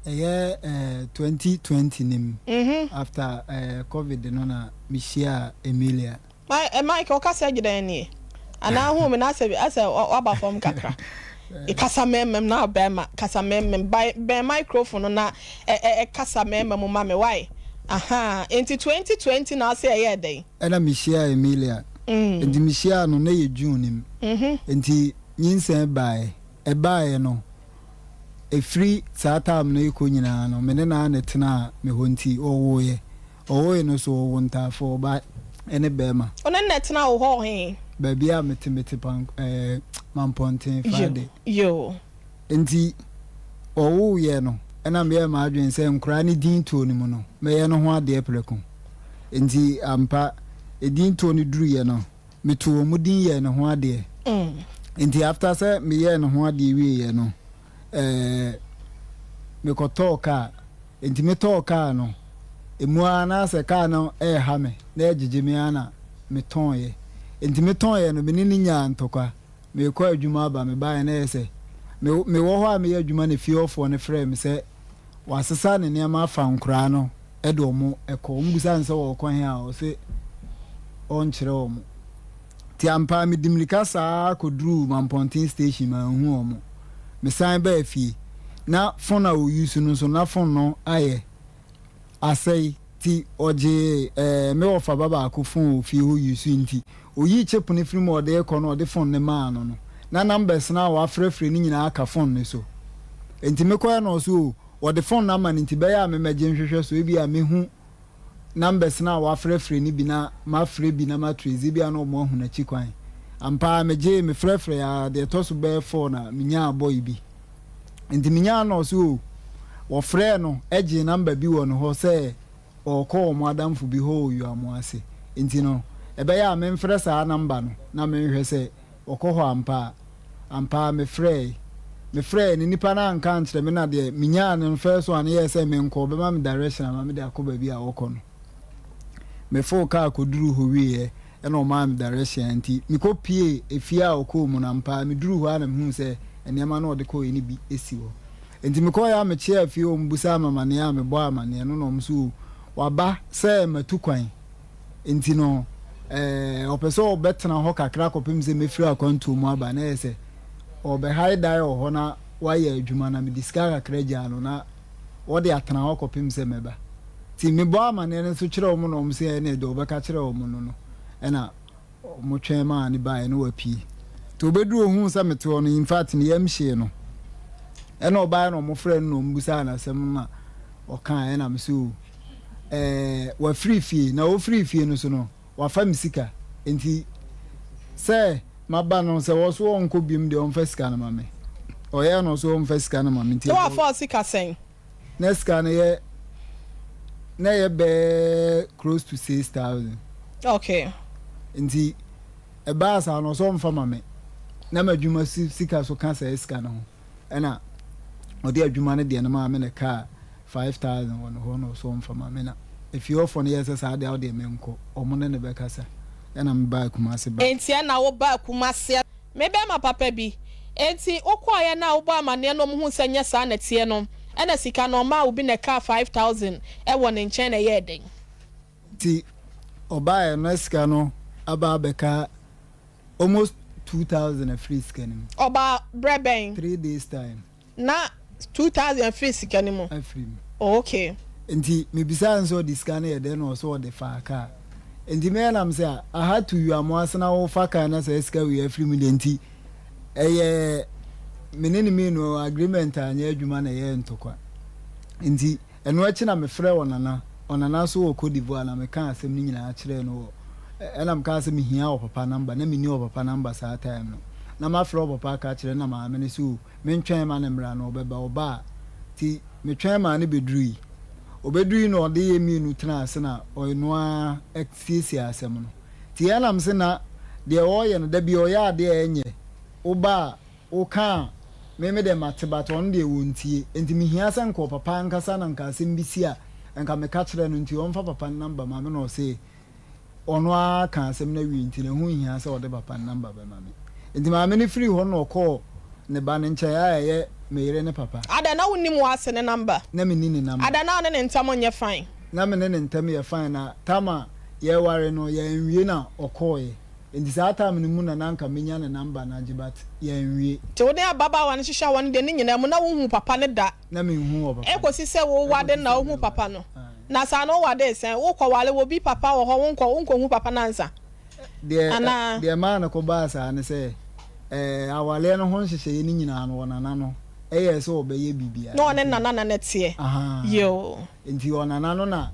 Ɛyɛ eh, 2020 no mu, after eh, covid no na mehyiaa Emilia. My, Mike, wo kasa gyina nie. Anaa hu me na asɛ asɛ waba fam kakra. Kasa mɛmɛm na bɛrima kasa mɛmɛm by bɛn microphone no na ɛ ɛ kasa mɛmɛ mu ma me why? Aha, nti 2020 na ɔsɛ ɛyɛ dɛn? Ɛna mehyiaa Emilia. Nti mehyiaa no na ɛyɛ June no mu. Nti nyinsɛn baeɛ. Ɛbaeɛ no, ɛfiri saa time no rekɔ nyinaa no, me ne no ara na ɛtenaa me hɔ nti ɔwoeɛ. Ɔwoe no so ɔwo ntaafoɔ, ɔbaa ne barima. Wo ne no na ɛtenaa wo hɔ wɔ he? Baabi a mete, mete Pan ɛɛ Mampɔnten, Fade. Yoo. Nti ɔwoeɛ no, ɛna meyɛɛ m'adwene sɛ nkoraa no din toɔ no mu no, mɛyɛ no ho adeɛ prɛko. Nti ampa, edin toɔ no duruiɛ no, metoo wɔn din yɛɛ ne ho adeɛ. Nti after sɛ meyɛɛ ne ho adeɛ wieeɛ no, ɛɛ mekɔtɔɔ kaa. Nti metɔɔ kaa no, emu ara na sɛ kaa no ɛreha me na ɛregyegye me ara na metɔeɛ. Nti metɔeɛ no, me ne no nyaa ntɔkwa. Merekɔ adwuma aba, mebaeɛ na ɛyɛ sɛ me mewɔ hɔ a meyɛ adwuma na fie hɔfoɔ no frɛɛ me sɛ wasesa ne nneɛma afa nkoraa no de wɔn kɔ. Wɔbisa no sɛ wɔrekɔ he a, ɔse ɔnkyerɛ wɔn. Nti ampa ara medi mmirika saa ara kɔduruu Mampɔnten station manhu wɔn. Mesan baa fie. Na phone a ɔuse no nso, na phone no ayɛ asɛe nti ɔgyee ɛɛ me wɔfa ba baako phone wɔ fie hɔ use nti ɔyii chip no firi mu a ɔde rekɔ no ɔde phone no maa no no na numbers no a wafrɛfrɛ no nyinaa aka phone no so. Nti mekɔɛ no ɔse oo Wɔde phone no ama no nti bɛyɛ a me mɛgye nhwehwɛ so ebia mehu numbers no a wafrɛfrɛ no bi na mafrɛ bi na ma trace ebia na wɔn ahu n'akyi kwan. Ampa ara megyee me frɛfrɛɛ ara deɛ ɛtɔ so bɛyɛ four na menyaa boy bi. Nti menyaa no ɔse oh wɔfrɛɛ no gyee number bi wɔ ne hɔ sɛ ɔrekɔ wɔn adamfo bi hɔ wɔ Yuamo ase nti no ɛbɛyɛ a memfrɛ saa number no na menhwɛ sɛ ɔkɔ hɔ ampa a. Ampa ara mefrɛe. Mefrɛe no, nipa no anka ankyerɛ me na deɛ menyaa no no first one no yɛɛ sɛ menkɔ, ɔbɛma me direction ama mede akɔ baabi a ɔkɔ no. Mefoo kaa kɔduruu hɔ wieɛ ɛna ɔmaa me direction nti mekɔ pie efie a ɔkɔɔ mu no ampa ara meduruu hɔ ara na mehuu sɛ nneɛma no a ɔde kɔeɛ no bi si hɔ. Nti mekɔeɛ a mekyeaa fie hɔ, wɔbisaa me amaneɛ a mebɔɔ amaneɛ no na wɔn nso waba sɛ matu kwan. Nti no, ɔpɛ sɛ ɔbɛtena hɔ kakra kɔpem sɛ mɛfiri akwantuo mu aba, na ɛyɛ sɛ ɔrebɛhae dan wɔ hɔ na wayɛ adwuma, na mede sika kakra gyaa no na ɔde atena hɔ kɔpem sɛ mɛba. Nti mebɔɔ amaneɛ no nso kyerɛɛ wɔn na wɔn se ɛneɛ deɛ ɔbɛka kyerɛ wɔn no no, ɛna wɔtwɛn maa no baeɛ na wapue. Nti ɔbɛduru ɔhuu sɛ mete hɔ no, in fact ne yam hyee no. Ɛna ɔbaeɛ na wɔfrɛɛ no na wɔbisaa no asɛm no na ɔkaeɛ, ɛna mese o, ɛɛ wafiri fie, na ɔfiri fie no so no, wafa me sika. Nti sɛ maba no, sɛ ɔso ɔnkɔ biom deɛ, ɔmfa sika no ma me. Ɔyɛɛ no ɔso ɔmfa sika no ma me. Nti Na wafa wo sika sɛn? Na sika no yɛ, na ɛyɛ bɛɛ close to 6,000. Okay. Nti ɛbaa saa no, ɔsɛ ɔmfa ma me. Na m'adwuma sika so ka saa sika no ho. Ɛna ɔde adwuma no deɛ no maa me na ɛkaa 5000 wɔ ne hɔ na ɔsɛ ɔmfa ma me na efie hɔfoɔ no yɛɛ sɛ saa deɛ wodeɛ menkɔ ɔmo ne no bɛkasa ɛna me baa Kumase ba. Enti ɛna wo baa Kumase. Me bɛɛma papa bi. Enti wo kɔɔeɛ no a wobɔɔ amaneɛ na ɔmo huu sɛ nyɛ saa na ɛteɛ no ɛna sika no ɔmaa wo bi na ɛkaa 5000 ɛwɔ ne nkyɛn na ɛyɛɛ dɛn? Nti ɔbaeɛ no na sika no aba abɛka almost 2000 afiri sika no mu. Ɔbaa berɛ bɛn? 3 days time. Na 2000 afiri sika no mu? Afiri mu. Oh, okay. Nti mebisaa no sɛ ɔde sika no yɛ dɛn na ɔsɛ ɔde faa kaa. Nti me nam sɛ aha to Yuamoase na wofa kaa na saa sika wei afiri mu deɛ nti ɛyɛ me ne ne mmienu agreement anyɛ adwuma na ɛyɛɛ ntɔkwa. Nti ɛno akyi na mefrɛ Ɔnana. Ɔnana nso wɔ Cote d'Ivoire na mekaa asɛm no nyinaa kyerɛɛ no wɔ ɛna mekaa sɛ mehia ɔpapa number na menni ɔpapa number saa time no. Na mafrɛ ɔpapa aka akyerɛ no na maame no sɛ o mentwɛn ma no mmra na ɔbɛba. Ɔba a, nti metwɛn maa no bɛdurui. Ɔbɛdurui na ɔde yɛn mmienu tenaa ase na ɔno ara siesiee asɛm no. Nti ɛna mese na deɛ ɔreyɛ no, da bi ɔyɛ adeɛ a ɛnyɛ, woba a woka a, me me deɛ mate but ɔno deɛ ɔntie. Nti mehia sɛ nka ɔpapa ankasa na nka asɛm bi si a, nka meka kyerɛ no nti ɔmfa papa no number ma me na ɔse ɔno ara ka asɛm no awie nti na ɛho nhia sɛ ɔde papa no number bɛma me. Nti maame no firii hɔ na ɔkɔɔ ne ba no nkyɛn a ɛyɛ. me yere ne papa. Adɛn, na wonnim w'ase ne number? Na menni ne number. Adɛn, na wo ne ne ntam nyɛ fine? Na me ne ne ntam yɛ fine na tam a yɛreware no yɛanwie na ɔkɔeɛ. Nti saa time no mu na na anka menya ne number no agye but yɛanwie. Nti wo ne ababaawa no hyehyɛ awɔ no deɛ ne nyinaa mu na wonhuu papa no da? Na menhuu ɔpapa no. Ɛkɔsi sɛ wo wade no na wohu papa no. Na saa no wo wade sɛn? Wo kɔ ware wɔ bi papa wɔ hɔ wo nkɔ wo nkɔ hu papa no ansa? Deɛ Anaa? deɛ ɛmaa no kɔ baa saa ne sɛ ɛɛ awareɛ no ho nhyehyɛeɛ no nyinaa no ɔnana no ɛyɛɛ sɛ ɔbɛyɛ biribiara Na ɔne nti nana na na ɛteɛ. ahaa Yoo. nti ɔnana no na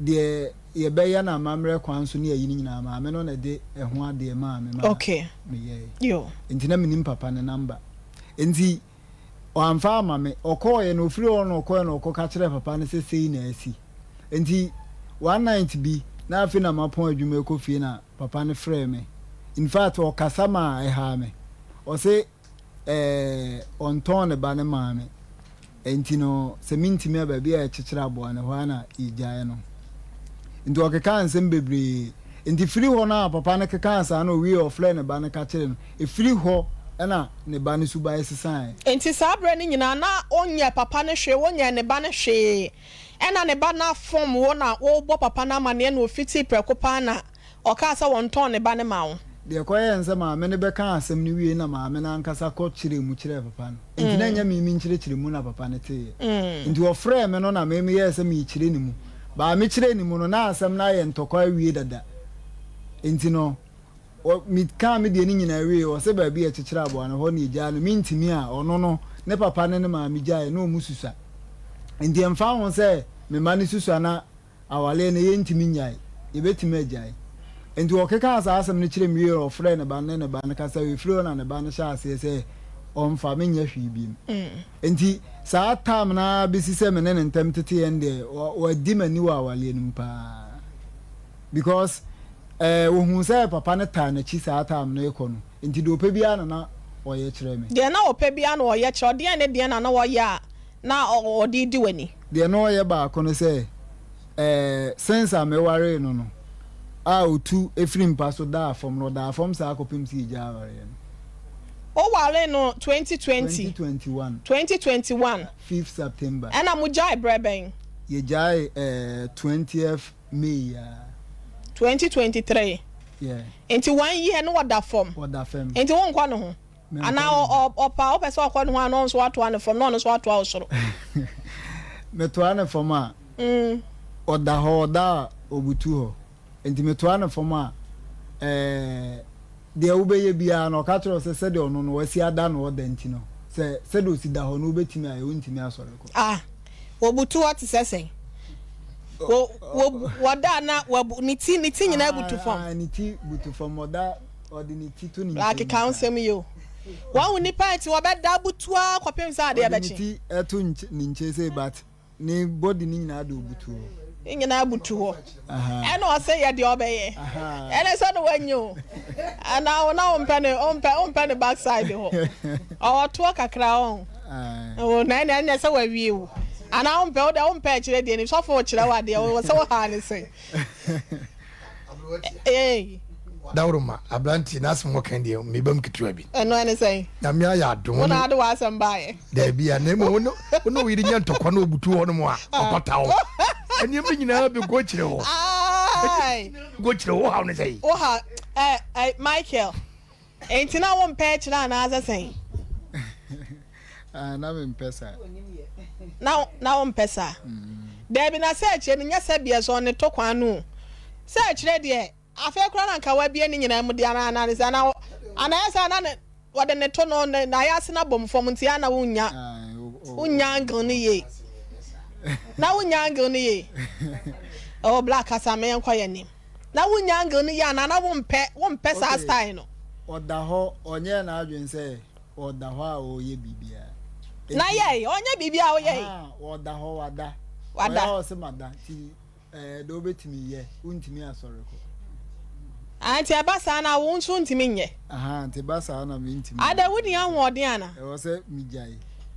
deɛ yɛbɛyɛ no amammerɛ kwan so ne ayi no nyinaa maame no na ɛde ɛho adeɛ maa me maa Okay. meyɛɛ. Yoo. Nti na menim papa no number. Nti Wamfa amma me. Ɔkɔeɛ no, ɔfiri hɔ na ɔkɔeɛ na ɔkɔka kyerɛɛ papa no sɛ sei na asi. Nti one night bi, na afei na mapɔn adwuma rekɔ fie na papa no frɛɛ me. In fact, ɔkasa maa ɛhaa me. Ɔse ɛɛ ɔntɔn ne ba no maa me. Nti no, sɛ mentumi a baabi a yɛkyekyere aboa no, ɛhɔ ara na yɛgyae no. Nti ɔkekaa nsɛm bebree. Nti firi hɔ no a papa no kekaa saa no, ɔwieɛ ɔfrɛɛ ne ba no ka kyerɛɛ no. Ɛfiri hɔ na ne ba no suban sesaeɛ. Enti saa berɛ no nyinaa na ɔnyɛɛ papa no hwee, wonyɛɛ ne ba no hwee. Ɛna ne ba no afom wo na worebɔ papa no amaneɛ na ɔfitii prɛko pɛ ara na ɔkaa sɛ wɔntɔn ne ba no ma wo. Deɛ ɛkɔyɛɛ ne sɛ maame no bɛkaa asɛm no wiei na maame no ankasa kɔ kyerɛɛ mu kyerɛɛ papa no. Enti na ɛnyɛ me menkyerɛkyerɛ mu na papa no teeɛ. Enti ɔfrɛɛ me no na me meyɛɛ sɛ merekyerɛ ne mu. But mekyerɛɛ ne mu no na asɛm no ayɛ ntɔkwa awie dada. Enti no Wɔ, mekaa me deɛ no nyinaa wieeɛ, ɔse baabi a yɛkyekyere aboa no, hɔ na yɛgyaa no, mentumi a, ɔno no, ne papa ne ne maame gyaeɛ, na wɔn susua. Nti ɛmfa ho sɛ me mma no susua na awareɛ no yɛntumi nnyae, yɛbɛtumi agyae. Nti ɔkekaa saa asɛm no kyerɛɛ me wieeɛ no, ɔfrɛɛ ne ba no ne ne ba no kasa wieeɛ, ɛfiri hɔ na ne ba no hyɛɛ aseɛ sɛ ɔmfa me nyɛ hwee biom. Nti saa time no ara bɛsi sɛ me ne ne ntam teteeɛ no deɛ, wadi m'ani wɔ awareɛ no mu paa. Because eh, ohuu sɛ papa no taa n'akyi saa time no rekɔ no, nti deɛ ɔpɛ biara na na ɔyɛ kyerɛ me. Deɛ na ɔpɛ biara na ɔyɛ kyerɛ wo, deɛn ne deɛn na na ɔyɛ a na ɔde redi w'ani? Deɛ na ɔyɛ baako ne sɛ, eh, since a mewaree no no, a ɔtu firi mpa so daa fam no, ɔdaa fam saa kɔpem sɛ yɛgyaa awareɛ no. Wowaree no 2020? 2021. 2021. Fifth September. Ɛna mogyae berɛ bɛn? Yɛgyae eh, 20th May yi ara. 2023 Yeah. Nti one year no ɔda fam. Ɔda fam. Nti wonkɔ ne ho? Menkɔ Anaa ne ho. ɔpɛ a wopɛ sɛ ɔkɔ ne ho a na ɔno nso watoa ne fam na ɔno nso atoa wo soro? Metoa ne fam a, ɔda hɔ, ɔda a ɔbutu hɔ. Nti metoa no fam a, ɛɛ, deɛ wobɛyɛ biara no, ɔka kyerɛ wo sɛ sɛdeɛ ɔno no wasi ada na ɔda nti no, sɛ sɛdeɛ ɔsi da hɔ no wobɛtumi ayɛ, wontumi asɔre kɔ. Ah, wɔbutu hɔ te sɛ sɛn? Wɔ, wɔ, wɔda a na wabu, ne ti, ne ti nyinaa butu fam. Ah, ne ti butu fam, ɔda, ɔde ne ti to ne nkyɛn mu Akeka saa. nsɛm yi o. Wahu nipa nti wɔbɛda butu ara kɔpem sɛ adeɛ Ɔde ne bɛkye. ti to ne nkyɛn sei but Ne body no nyinaa de obutu hɔ. Ne nyinaa butu hɔ. Ɛna ɔsɛ yɛ deɛ ɔbɛyɛ. Ɛna sɛ no wanyi o. Ɛna wo na wompɛ ne wompɛ wompɛ ne back side hɔ. Ɔwɔ toɔ kakra ɔn. O na ɛna ɛna sɛ wawie o. Ana wompɛ wo deɛ wompɛ akyerɛ deɛ ni sɔfo kyerɛ wo adeɛ wɔ sɛ wo ha ne sɛ. Ee. Dawuruma, aberanteɛ n'asɛm wɔka deɛ mebam ketewa bi. Ɛno ɛne sɛn? Nyame ayɛ adom. Wo na ade w'asɛm baeɛ. Daabi a, na mmom wo ne wo ne wo yere nya ntɔkwa na obutu hɔ nom a, ɔpata wo. Nneɛma nyinaa bɛgu akyire hɔ. Ae. Gu akyire hɔ, wo haw ne sɛn? Wo haw, ɛ, ɛ, Michael, enti na wompɛ akyire anaasɛ sɛn? Ah, na mempɛ saa. Na, na wompɛ saa? Daabi, na sɛ akyire no, nyɛ sɛ beɛ sɛ ɔne to kwan no o. Sɛ akyire deɛ, Afei koraa na anka wabue ne nyinaa mu de anaa anaa ne sɛ anaa anaa ɛyɛ sɛ na ne wɔde ne to no ne n'ayase no abom fam nti a na wonnya wonnya angle no yie na wonnya angle no yie oh black kasa me yɛnkɔ yɛn anim na wonnya angle no yie anaa na wompɛ wompɛ saa style no. Ɔda hɔ ɔnyɛɛ n'adwene sɛ ɔda hɔ a ɔreyɛ biribiara. Na yɛe ɔnyɛ biribiara ɔyɛe. Ɔda hɔ wada. Wada. Ɔyɛ a ɔse mada nti. Ɛɛ, deɛ wobɛtumi yɛ, wontumi asɔre kɔ. Ah, nti ɛba saa na wo nso wontumi nyɛ? Ahaa, nti ɛba saa na mentumi nyɛ. Ada, wonni ahoɔden ana? Ɛwɔ sɛ megyae.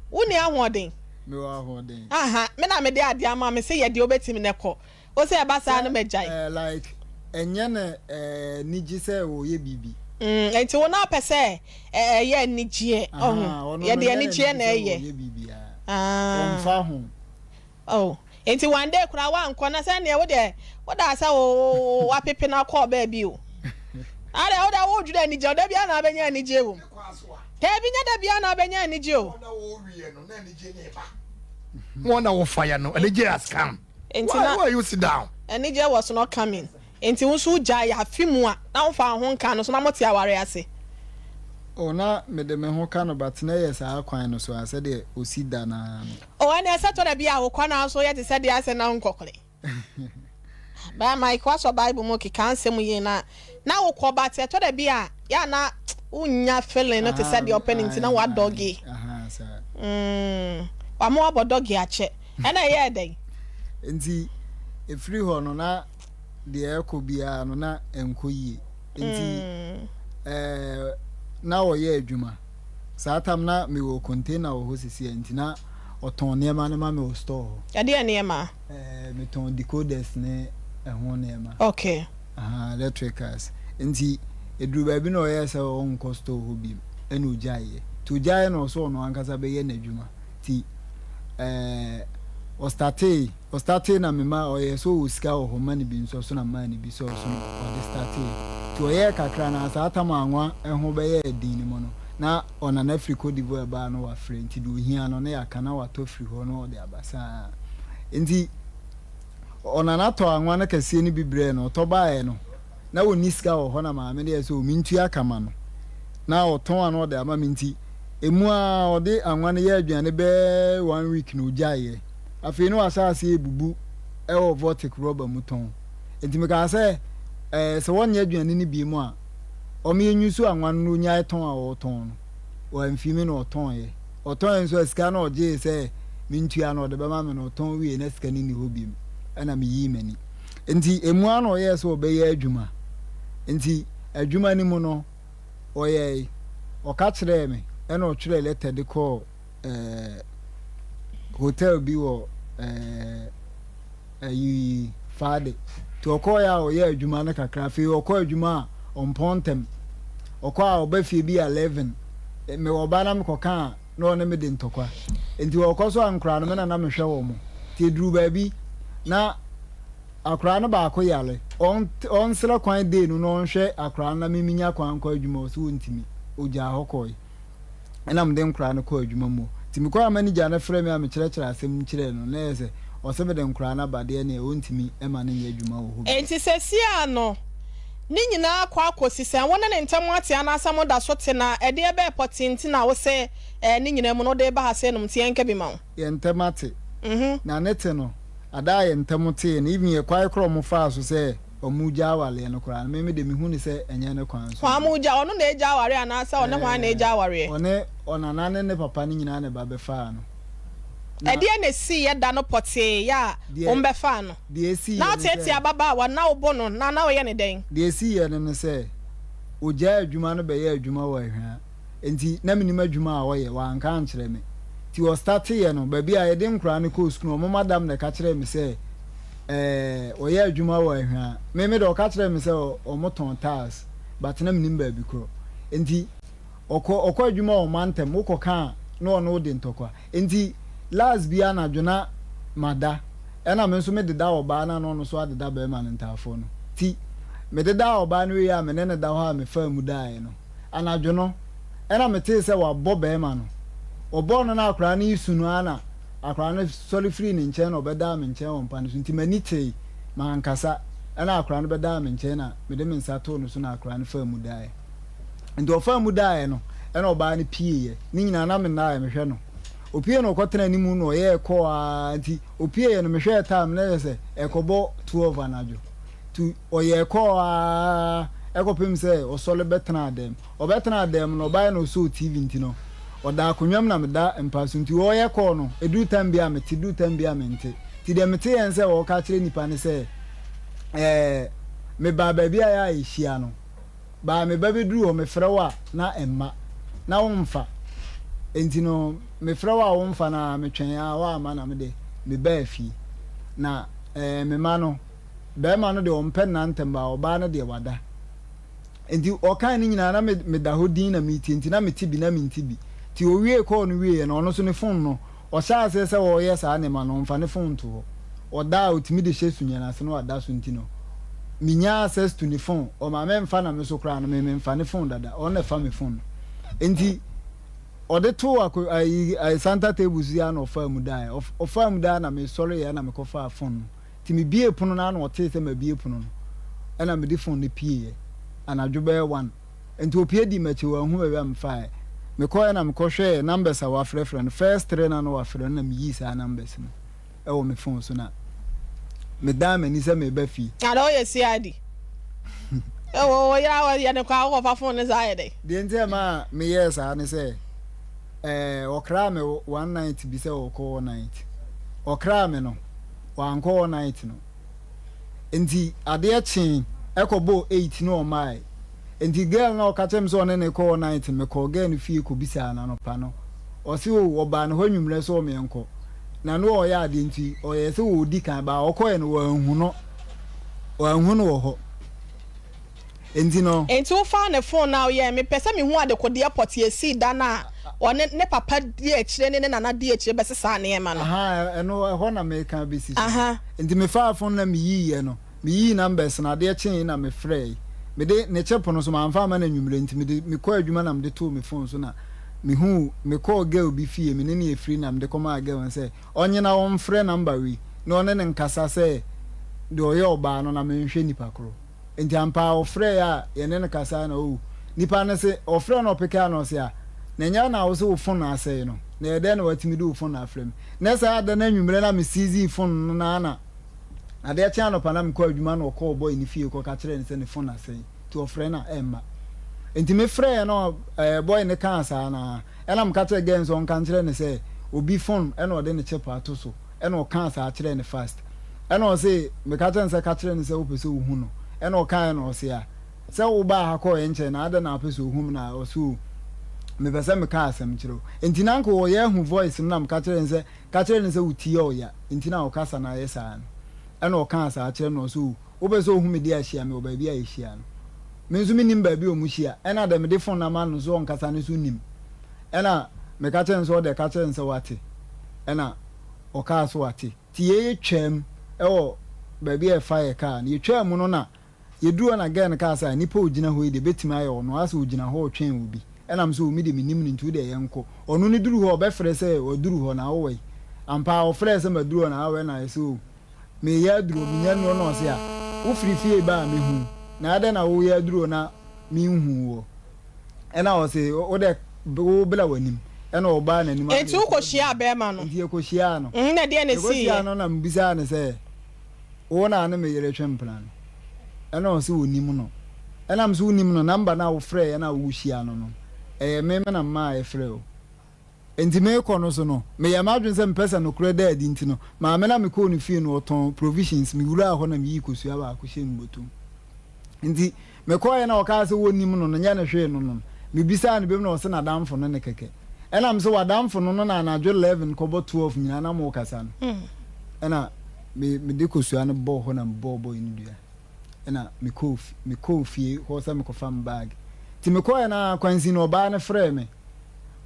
Wonni ahoɔden? Mewɔ ahoɔden. Aha, me na mede adeɛ ama wo, mese yɛ deɛ wobɛtumi na kɔ. Wo sɛ ɛba saa no magyae. Sɛ, ɛɛ, like, ɛnyɛ no, ɛɛ, anigye sɛ wɔreyɛ biribi. Mm, nti wo na wopɛ sɛ ɛyɛ anigyeɛ, ɔho, yɛde anigyeɛ na ɛyɛ. Ah. Ɔmfa ho. Oh, nti one day koraa woankɔ na sɛ neɛ wo deɛ wodaa sɛ wo wapepe no akɔɔ baabi o. Adɛ wo deɛ wodwene anigyeɛ, da biara na wabɛnya anigyeɛ wɔ mu. Daabi nyɛ da biara na wabɛnya anigyeɛ o. Wɔn na wɔfa ya no, anigyeɛ has come. Nti Why, na why you sit down? Anigyeɛ was not coming. Nti wo nso wogyae afe mu a na womfa wo ho nka no so na mote aware ase? Oh na mede me ho ka no but na ɛyɛ saa kwan no so a sɛdeɛ ɔsi da no ara no. Oh ɛneɛ sɛ tɔ da bi a wokɔ na nso woyɛ te sɛ deɛ asɛ na wonkɔkore. Bra Mike woasɔ bible mu keka nsɛm yie na na wokɔ but ɛtɔ da bi a yɛ a na wonnya feeling no te sɛ deɛ ɔpɛ no nti na woadɔge. Mm, wama woabɔ dɔge akyɛ. Ɛna ɛyɛɛ dɛn? Nti ɛfiri hɔ no na deɛ ɛkɔ biara no na ɛnkɔ yie. Nti ɛɛ na ɔyɛ adwuma. Saa tam na mewɔ container wɔ hɔ sisi a nti na ɔtɔn nneɛma no ma me wɔ store hɔ. Ɛdeɛ nneɛma? Ɛɛ metɔn decoders ne ɛho nneɛma. Okay. Aha, electricals. Nti ɛduru baabi na ɔyɛɛ sɛ ɔnkɔ store hɔ biom ɛna ɔgyaeɛ. Nti ɔgyaeɛ na ɔsɛ ɔno ankasa bɛyɛ n'adwuma. Nti ɛɛ ɔstartee ɔstartee na mema ɔyɛ sɛ ɔwɔ sika wɔ hɔ ma no bi nso so na maa no bi sɛ ɔso no ɔde startee. Nti ɔyɛɛ kakra na saa tam anwa ho bɛyɛɛ den no mu no na ɔnana firi Cote d'Ivoire baa no wafrɛ nti deɛ ɔhia no na yɛaka na watɔ firi hɔ na ɔde aba saa. Nti ɔnana tɔɔ anwa no kɛseɛ no bi brɛɛ no ɔtɔ baeɛ no na ɔnni sika wɔ hɔ na maame no yɛɛ sɛ ɔmentua ka ma no na ɔtɔn a na ɔde ama me nti ɛmu ara ɔde anwa no yɛɛ aduane bɛɛ one week na ɔgyaeɛ. Afei na wahyɛ aseɛ rebubu wɔ vortic rɔba mu tɔn. Nti mekaa sɛ ɛɛ sɛ wɔnyɛ aduane no bi mu a ɔmo nyusu anwa no na ɔnyae tɔn a ɔretɔn no. Wamfi me na ɔtɔneɛ. Ɔtɔneɛ nso a sika no a ɔgyee sɛ mentua no ɔde bɛma me no ɔtɔn wieeɛ na sika no nni hɔ bio ɛna meyii m'ani. Nti emu ara na ɔyɛɛ sɛ ɔbɛyɛ adwuma. Nti adwuma no mu no, ɔyɛe. Ɔka kyerɛɛ me, ɛna ɔtwerɛɛ lɛtɛ de kɔɔ ɛɛ hotel bi wɔ ɛɛ ayi Faade. Nti ɔkɔɔeɛ a ɔyɛɛ adwuma no kakra. Afei ɔkɔ adwuma a ɔmpɔn ntɛm. Ɔkɔ a ɔba fie bi 11. Mewɔ ba na mekɔka a na ɔne me di ntɔkwa. Enti ɔkɔ so a nkoraa no me na na mehwɛ wɔn. Nti ɛduruu baabi na akoraa no baako yare. Ɔnsrɛ kwan day no na ɔnhwɛ akoraa no na me menya kwan nkɔ adwuma ɔse ɔntumi. Ɔgyaa hɔ kɔe. Ɛna mede nkoraa no kɔɔ adwuma mu. Nti mekɔɔ a manager no frɛɛ me a mekyerɛkyerɛɛ asɛm no kyerɛɛ no na ɛyɛ sɛ ɔse mede nkoraa no aba deɛ neɛ ɔntumi ma no nyɛ adwuma wɔ hɔ bio. Enti seesei ara no, Ne nyinaa akɔ akɔsi sɛn? Wo ne ne ntam ate anaasɛ moda so te na ɛdeɛ bɛɛ pɔtee nti na wose ɛɛ ne nyinaa mu no wode reba ha sei nom nti yɛnka bi ma wo? Yɛn ntam ate. Na ne te no, ada a yɛn ntam tee no, even yɛ kwan korɔ a wɔn faa so sɛ wɔn regya awareɛ no koraa no, me me deɛ me hu no sɛ ɛnyɛ ne kwan so. Hwan mo regya? Ɔno na ɛregya awareɛ anaasɛ ɔne hwan na ɛregya awareɛ? Ɔne ɔnana ne ne papa no nyinaa na ɛba bɛfaa no. Na. Ɛdeɛn na ɛsiiɛ da no pɔtee yɛ a Deɛ. wɔn bɛfaa no? Deɛ ɛsiiɛ Na ne sɛ. woteatea ababaawa no, na wobo no, na na woyɛ no dɛn? Deɛ ɛsiiɛ no ne sɛ, ɔgyaa adwuma no bɛyɛɛ adwuma wɔ Ahwea. Enti na mennim adwuma a ɔyɛ, wanka ankyerɛ me. Nti ɔstarteeɛ no, baabi a yɛde nkwadaa no kɔɔ sukuu no, wɔn madam na ɛka kyerɛɛ me sɛ ɛɛ ɔyɛ adwuma wɔ Ahwea. Me me deɛ ɔka kyerɛɛ me sɛ wɔtɔn tiles, but na mennim baabi korɔ. Enti ɔkɔ ɔkɔ adwuma wɔ mantam, wokɔka a na ɔne wo de ntɔkwa. Enti last bi anadwo na mada ɛna me nso me deda ɔbaa no a na ɔno nso adeda barima no ntaafoɔ no ti. Me dedaa ɔbaa no wieɛ a me ne no da hɔ a me faa mu daeɛ no anadwo no ɛna me tee sɛ wabɔ barima no. Ɔbɔɔ no na akwadaa no resu no ara na akwadaa no sɔre firii ne nkyɛn na ɔbɛdaa me nkyɛn wɔ mpa no so nti m'ani tee mankasa ɛna akwadaa no bɛdaa me nkyɛn na mede me nsa too no so na akwadaa no faa mu daeɛ. Nti ɔfaa mu daeɛ no, ɛna ɔbaa no pieeɛ. Ne nyinaa na mennaeɛ, mehwɛ no. Ɔpie no ɔkɔtena anim na ɔyɛɛ kɔɔ ara nti ɔpieeɛ no mehwɛɛ time na ɛyɛ sɛ ɛrekɔbɔ 12 anadwo. Nti ɔyɛɛ kɔɔ ara ɛkɔpem sɛ ɔsɔre bɛtenaa dɛm. Ɔbɛtenaa dɛm no ɔbaeɛ na ɔsɔɔ TV nti no ɔda akonnwa mu na meda mpa so nti ɔreyɛ kɔɔ no ɛduru time bi a mete, duru time bi a mente. Nti deɛ meteeɛ ne sɛ ɔreka akyerɛ nnipa ne sɛ ɛɛ mebaa baabi a yɛ a yɛhyia no. Baa me ba bɛduru hɔ, mefrɛ wo a, na ɛmma. Na womfa. Enti no, mefrɛ wo a womfa no ara, metwɛn ara, woamma na me de, mebaa fie. Na ɛɛ, me mma no, barima no deɛ ɔmpɛ nna ntɛm, baa ɔbaa no deɛ wada. Nti ɔkae ne nyinaa na me meda hɔ dinn na meretie nti na mete bi na mente bi. Nti ɔwiee call no wieeɛ no ɔno nso ne phone no ɔhyɛɛ aseɛ sɛ ɔreyɛ saa nneɛma no ɔmfa ne phone nto hɔ. Ɔda a ɔtumi de hyɛ sunyɛ no ase na wada so nti no menya access to ne phone ɔma memfa na me nso koraa no me memfa ne phone dada ɔno na ɛfa me phone no. Nti ɔde too ako ayi ayi center table so yi ara na ɔfaa mu daeɛ. Ɔfaa mu daeɛ na mesɔreeɛ na mekɔfaa phone no. Nti mebuee pono no ara na ɔtee sɛ mabue pono no, ɛna mede phone no pieeɛ anadwo bɛyɛ one. Nti ɔpue dii m'akyi, wanhu baabi a mefaeɛ. Mekɔeɛ na mekɔhwɛɛ numbers a wafrɛfrɛ no, first three no a na wafrɛ no na meyii saa numbers no wɔ me phone so na medan m'ani sɛ mereba fie. Ada woyɛ CID? Wo yere a wɔyɛ no koraa wokɔfa phone no saa yɛ dɛn? Deɛ nti a ɛmaa meyɛɛ saa ne sɛ, ɛɛ ɔkraa me one night bi sɛ ɔrekɔ all night. Ɔkraa me no, wankɔ all night no. Nti adeɛ kyee ɛkɔbɔɔ eight na ɔmmaeɛ. Nti girl no a ɔka kyerɛɛ me sɛ ɔne no rekɔ all night no, mekɔɔ girl no fie kɔbisaa no anɔpa no. Ɔse oh ɔbaa ne hɔ anwummerɛ sɛ ɔmeɛnkɔ. Na na ɔreyɛ adeɛ nti ɔyɛɛ sɛ ɔredi kan but ɔkɔeɛ no wanhu no, wanhu no wɔ hɔ. Enti no. Enti wofaa ne fon na woyɛɛ? Mepɛ sɛ mehu adekodeɛ pɔtee esii da no a ɔne ne papa dii akyire ne ne nana dii akyire bɛsesaa nneɛma no. Ahaa, ɛno, ɛhɔ na mereka abɛsi so no. Enti mefaa fon na meyiiɛ no, meyii numbers no, adeɛ kyeeɛ na mefrɛɛe. Mede, ne chip no nso, mamfa amma no anwummerɛ, nti mede, mekɔɔ adwuma na mede too me fon so na mehuu, mekɔɔ girl bi fie, me ne no yɛ free na mede kɔmaa girl no sɛ ɔnye na ɔmfrɛ number wei na ɔne no nkasa sɛ deɛ ɔyɛ ɔbaa no na menhwɛ nipa korɔ. Enti ampa ara ɔfrɛɛ a yɛne no kasae na oh, nipa no se, ɔfrɛɛ na ɔpekee a na ɔse ah, na ɛnyɛ wo na wose wo phone asɛe no, na ɛyɛ dɛn na watumi de wo phone afrɛ me? Na saa da no anwummerɛ na me seizee phone no na na adeɛ kye anɔpa na mekɔ adwuma na ɔkɔɔ boy no fie kɔka kyerɛɛ no sɛ ne phone asɛe nti ɔfrɛ no a ɛmma. Enti me frɛɛ na eh, boy no kaa saa na ɛna meka kyerɛɛ girl no sɛ ɔnka nkyerɛ no sɛ obi phone ɛna ɔde ne chip ato so. Ɛna ɔkaa saa kyerɛɛ no fast. Ɛna ɔse, meka kyerɛɛ no sɛ ka kyerɛ no sɛ wopɛ sɛ wohu no. Ɛna ɔkaeɛ na ɔse a, sɛ wobaa ha kɔɔ nkyɛn na adɛn na wopɛ sɛ ohu me na ɔse o, mepɛ sɛ meka asɛm kyerɛ wo. Nti na anka ɔyɛ ahu voice no na meka kyerɛɛ no sɛ ka kyerɛ no sɛ wo ti yɛ ɔya nti na ɔkasa no ayɛ saa no. Ɛna ɔkaa saa kyerɛ me na ɔse o, wopɛ sɛ ohu me deɛ a hyia me wɔ baabi a yɛhyia no. Me nso mennim baabi a wɔhyia. Ɛna deɛ mede phone no ama no nso ɔnkasa no nso nnim. Ɛna meka kyerɛɛ no sɛ ɔdeɛ ka kyerɛ no sɛ wate. Ɛna ɔkaa sɛ wate. Nti yei yɛtwaam wɔ baabi a yɛfa yɛ kaa no. Yɛtwaa mu no na yɛduru hɔ na girl no kaa sɛ ah nipa a ɔgyina hɔ yi deɛ bɛtumi ayɛ ɔno, asɛ ɔgyina hɔ retwɛn obi. Ɛna me sɛ oh me deɛ mennim no nti wo deɛ yɛnkɔ. Ɔno no duru hɔ a ɔbɛfrɛ sɛ waduru hɔ na wowɔ he? Ampa ara ɔfrɛɛ sɛ maduru hɔ na wowɔ he na ayɛ sɛ oh mereyɛ aduru hɔ menya nnuru hɔ na ɔse ah wofiri fie ba a mɛhu wo na adɛn na woreyɛ aduru hɔ na menhuu woɔ? Ɛna ɔse wo dɛ wo bla w'anim. Ɛna ɔbaa n'anim ana Enti wokɔ hyiaa bɛɛma no? Nti yɛkɔ hyiaa no. Mm, na deɛn na Yɛkɔ hyiaa no na mebisaa no sɛ, wo na ne me yere twe mpena no? Ɛna ɔse ɔnim no. Ɛna mese wonim no, number no a wofrɛeɛ no a wohyia no no, ɛyɛ me me na memaa yɛfrɛɛ wo. Enti merekɔ no so no, meyɛɛ m'adwene sɛ mepɛ sɛ nokorɛ da adi nti no, maame no a mekɔɔ ne fie no, ɔtɔn provisions, mewuraa hɔ na meyii kosua baako hyɛɛ me bɔtɔ mu. Nti mekɔeɛ na ɔkaa sɛ wɔnnim no no, nyɛ no hwee no no, mebisaa no biom na ɔse n'adamfo no ne kɛkɛ. Ɛna mese w'adamfo no no na anadwo 11 kɔbɔ 12 nyinaa na morekasa no. Ɛna me mede kosua no bɔɔ hɔ na mebɔɔ boy no dua. Ɛna mekɔɔ mekɔɔ fie hɔ sɛ mekɔfa me bag. Nti mekɔeɛ no ara kwansin no ɔbaa no frɛɛ me.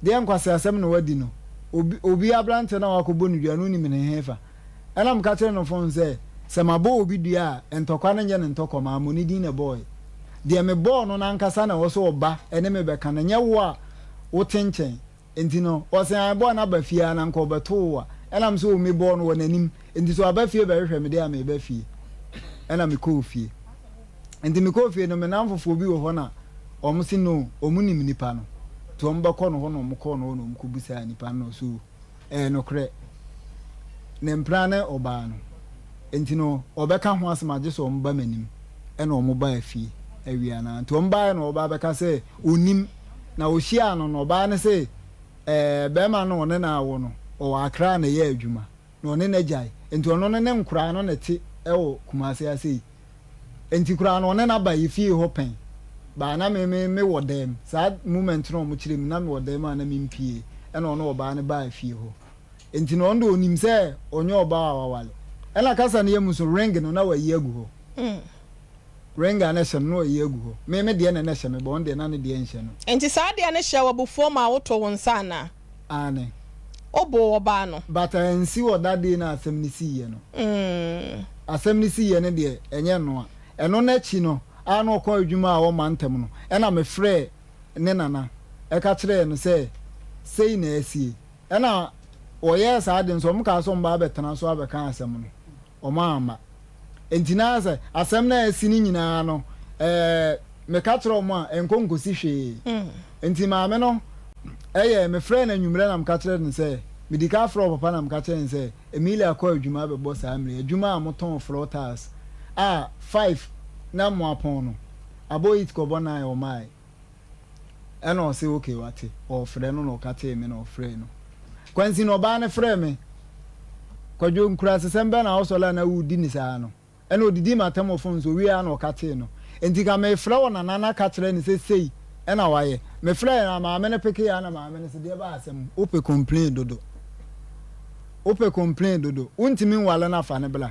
Deɛ nkwaseasɛm na wadi no, obi obi aberanteɛ no a wakɔbɔ no dua no wonim ne hefa? Ɛnna meka kyerɛɛ no fon sɛ, Sɛ mabɔ obi dua a, ntɔkwa no nyɛ ne ntɔkwa, mammɔ ne din na ɛbɔeɛ. Deɛ mebɔɔ no no ankasa na ɛwɔ sɛ ɔba ne me bɛka no, nyɛ wo a wote nkyɛn. Enti no, ɔse ae, bɔɔ no aba fie ara na anka ɔbɛto wo a. Ɛnna mese, O, mebɔɔ no wɔ n'anim, enti sɛ waba fie bɛhwehwɛ me deɛ a, mereba fie. Ɛnna mekɔɔ fie. Enti mekɔɔ fie no, me nnamfofoɔ bi wɔ hɔ na wɔse no, wɔnim nipa no, nti wɔbɛkɔ no hɔ na wɔkɔɔ no hɔ na wɔkɔbisaa nipa no na ɔse o, Ɛyɛ nokorɛ, ne mpena ne ɔbaa no, enti no wɔbɛka ho asɛm a gye sɛ wɔba m'anim. Ɛna wɔbaa fie awia no ara. Nti wɔbaeɛ na ɔbaa bɛka sɛ ɔnnim. Na ɔhyiaa no no, ɔbaa no se, Ɛɛ, barima no ɔne no awo no, ɔwɔ Accra na ɛyɛ adwuma, na ɔne no agyae. Enti ɔno ne ne nkoraa no na ɛte wɔ Kumasi ha sei. Enti koraa no ɔne no aba yɛ fie hɔ pɛn but na me me me wɔ dɛm saa moment no a ɔmo kyerɛ mu na me wɔ dɛm a na me mpie ɛna ɔne ɔbaa no baa fie hɔ enti no ɔno deɛ ɔnim sɛ ɔnyɛ ɔbaa a wawale ɛna kasa no yɛ mu nso ring no na wayi agu hɔ. Ring a na ɛhyɛ no na ɔyi agu hɔ. Me me deɛ na na ɛhyɛ me but ɔno deɛ na ne deɛ nhyɛ no. Nti saa adeɛ no hyɛɛ wo abufuo maa wotoo wo nsa anaa? Aane. Woboo ɔbaa no? But ansi wɔ that day no a asɛm no siiɛ no. Asɛm no siiɛ no deɛ ɛnyɛ ɛno a. Ɛno no akyi no a na ɔkɔ adwuma a ɔmma ntɛm no ɛna mefrɛɛ ne nana ɛka kyerɛɛ no sɛ sei na asie. Ɛna wɔyɛɛ saa ade no nso wɔkaa sɛ wɔba abɛtena so abɛka asɛm no. Wɔamma. Enti na sɛ asɛm no a asi no nyinaa no, ɛɛ, meka kyerɛ wɔn a, ɛnkɔ nkɔsi hwee. Enti maame no yɛɛ, mefrɛɛ no anwummerɛ na meka kyerɛɛ no sɛ, medi kan frɛɛ ɔpapa na meka kyerɛɛ no sɛ, Emilia kɔ adwuma bɛbɔ saa mmerɛ yi, adwuma a motɔn floor tiles a five na moapɔn no, abɔ eight kɔbɔ nine ɔmmaeɛ. Ɛna ɔse okay wate, ɔɔfrɛ no na ɔkatee me na ɔfrɛɛ no. Kwansin ɔbaa no frɛɛ me, Kwadwo nkurasesɛm bɛn na wosɔre a na woredi ne saa no? Ɛna ɔdidii m'atɛm wɔ phone so, ɔwieɛ ara na ɔkatee no. Enti nka mefrɛ wɔ nana na ka kyerɛ no sɛ sei ɛna wayɛ. Mefrɛɛ no a maame no pekee a na maame no se deɛ baa asɛm, wopɛ complain dodo. Wopɛ complain dodo, wontumi nwale no a fa no bra.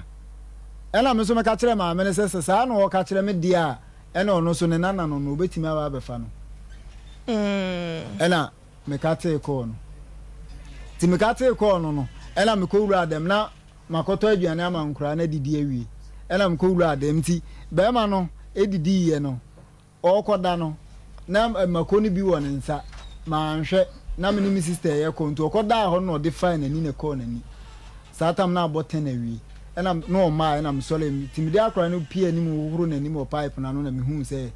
Ɛna me nso meka kyerɛɛ maame no sɛ sɛ saa na ɔɔka kyerɛ me deɛ a, Ɛna ɔno nso ne nana no no obetumi aba abɛfa no. Ɛna meka tee kɔɔ no. Nti meka tee kɔɔ no no, ɛna mekɔ wuraa dɛm na makɔtɔ aduane ama nkoraa no adidi awie. Ɛna mekɔ wuraa dɛm nti bɛrima no edidiiɛ no, ɔɔkɔda no na mako no bi wɔ ne nsa. Manhwɛ na me ne me sister yɛkɔ nti ɔkɔdaa hɔ no na ɔde faa n'ani na ɛkɔɔ n'ani. Saa tam no abɔ ten awie ɛna na ɔmaa ɛna mesɔre nti mede akwadaa no pie anim hohoro n'anim wɔ pipe no ano na mehuu sɛ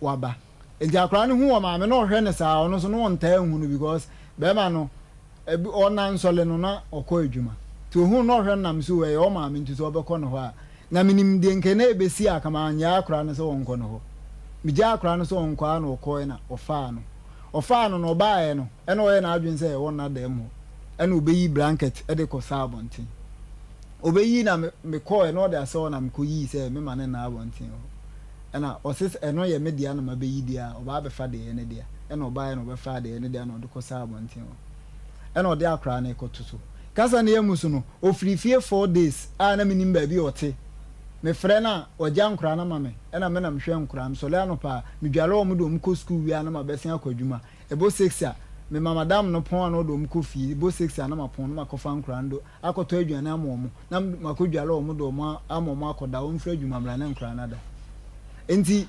waba nti akwadaa no hu wɔ maame na ɔhwɛ no saa ɔno nso na ɔntaa nhu no because bɛrima no ebi ɔna nsɔle no na ɔkɔ adwuma nti ohun na ɔhwɛ no nam so ɛyɛ ɔmaame nti sɛ ɔbɛkɔ ne hɔ a na menim deɛ nka na ebesi a kama anyɛ akwadaa no sɛ ɔnkɔ ne hɔ megya akwadaa no sɛ ɔnkɔ a na ɔkɔɛ na ɔfaa no ɔfaa no na ɔbaeɛ no ɛna ɔyɛ n'adwene sɛ ɛwɔ nna dan mu hɔ ɛna ɔbɛyi blanket de kɔ saa abɔnten. Ɔbɛyi na me mekɔɔɛ na ɔde asɛ hɔ na mekɔyii sɛ mema no nna abɔnten hɔ. Ɛna ɔse sɛ ɛno yɛ me dea na mabɛyi deɛ a, ɔbaa abɛfa deɛ ɛyɛ ne dea. Ɛna ɔbaeɛ na ɔbɛfaa deɛ ɛyɛ ne dea na ɔde kɔsaa abɔnten hɔ. Ɛna ɔde akoraa no rekɔto so. Kasa no yɛ mu so no, ɔfirii fie 4 days a na mennim baabi a ɔte. Mefrɛ no a, ɔgya nkoraa no ma me. Ɛna me na mehwɛ nkoraa. Mesɔre anɔpa a, medware wɔn de wɔn kɔ sukuu wie a na mabɛsen akɔ adwuma. Ebɔ six a, mema madam no pɔn a na ɔde wɔn kɔ fie. Ebɔ six a na mapɔn na makɔfa nkwadaa no de akɔtɔ aduane ama wɔn, na makɔdware wɔn de wɔn ama wɔn akɔda, wɔmfiri adwuma mmra na nkwadaa no ada. Nti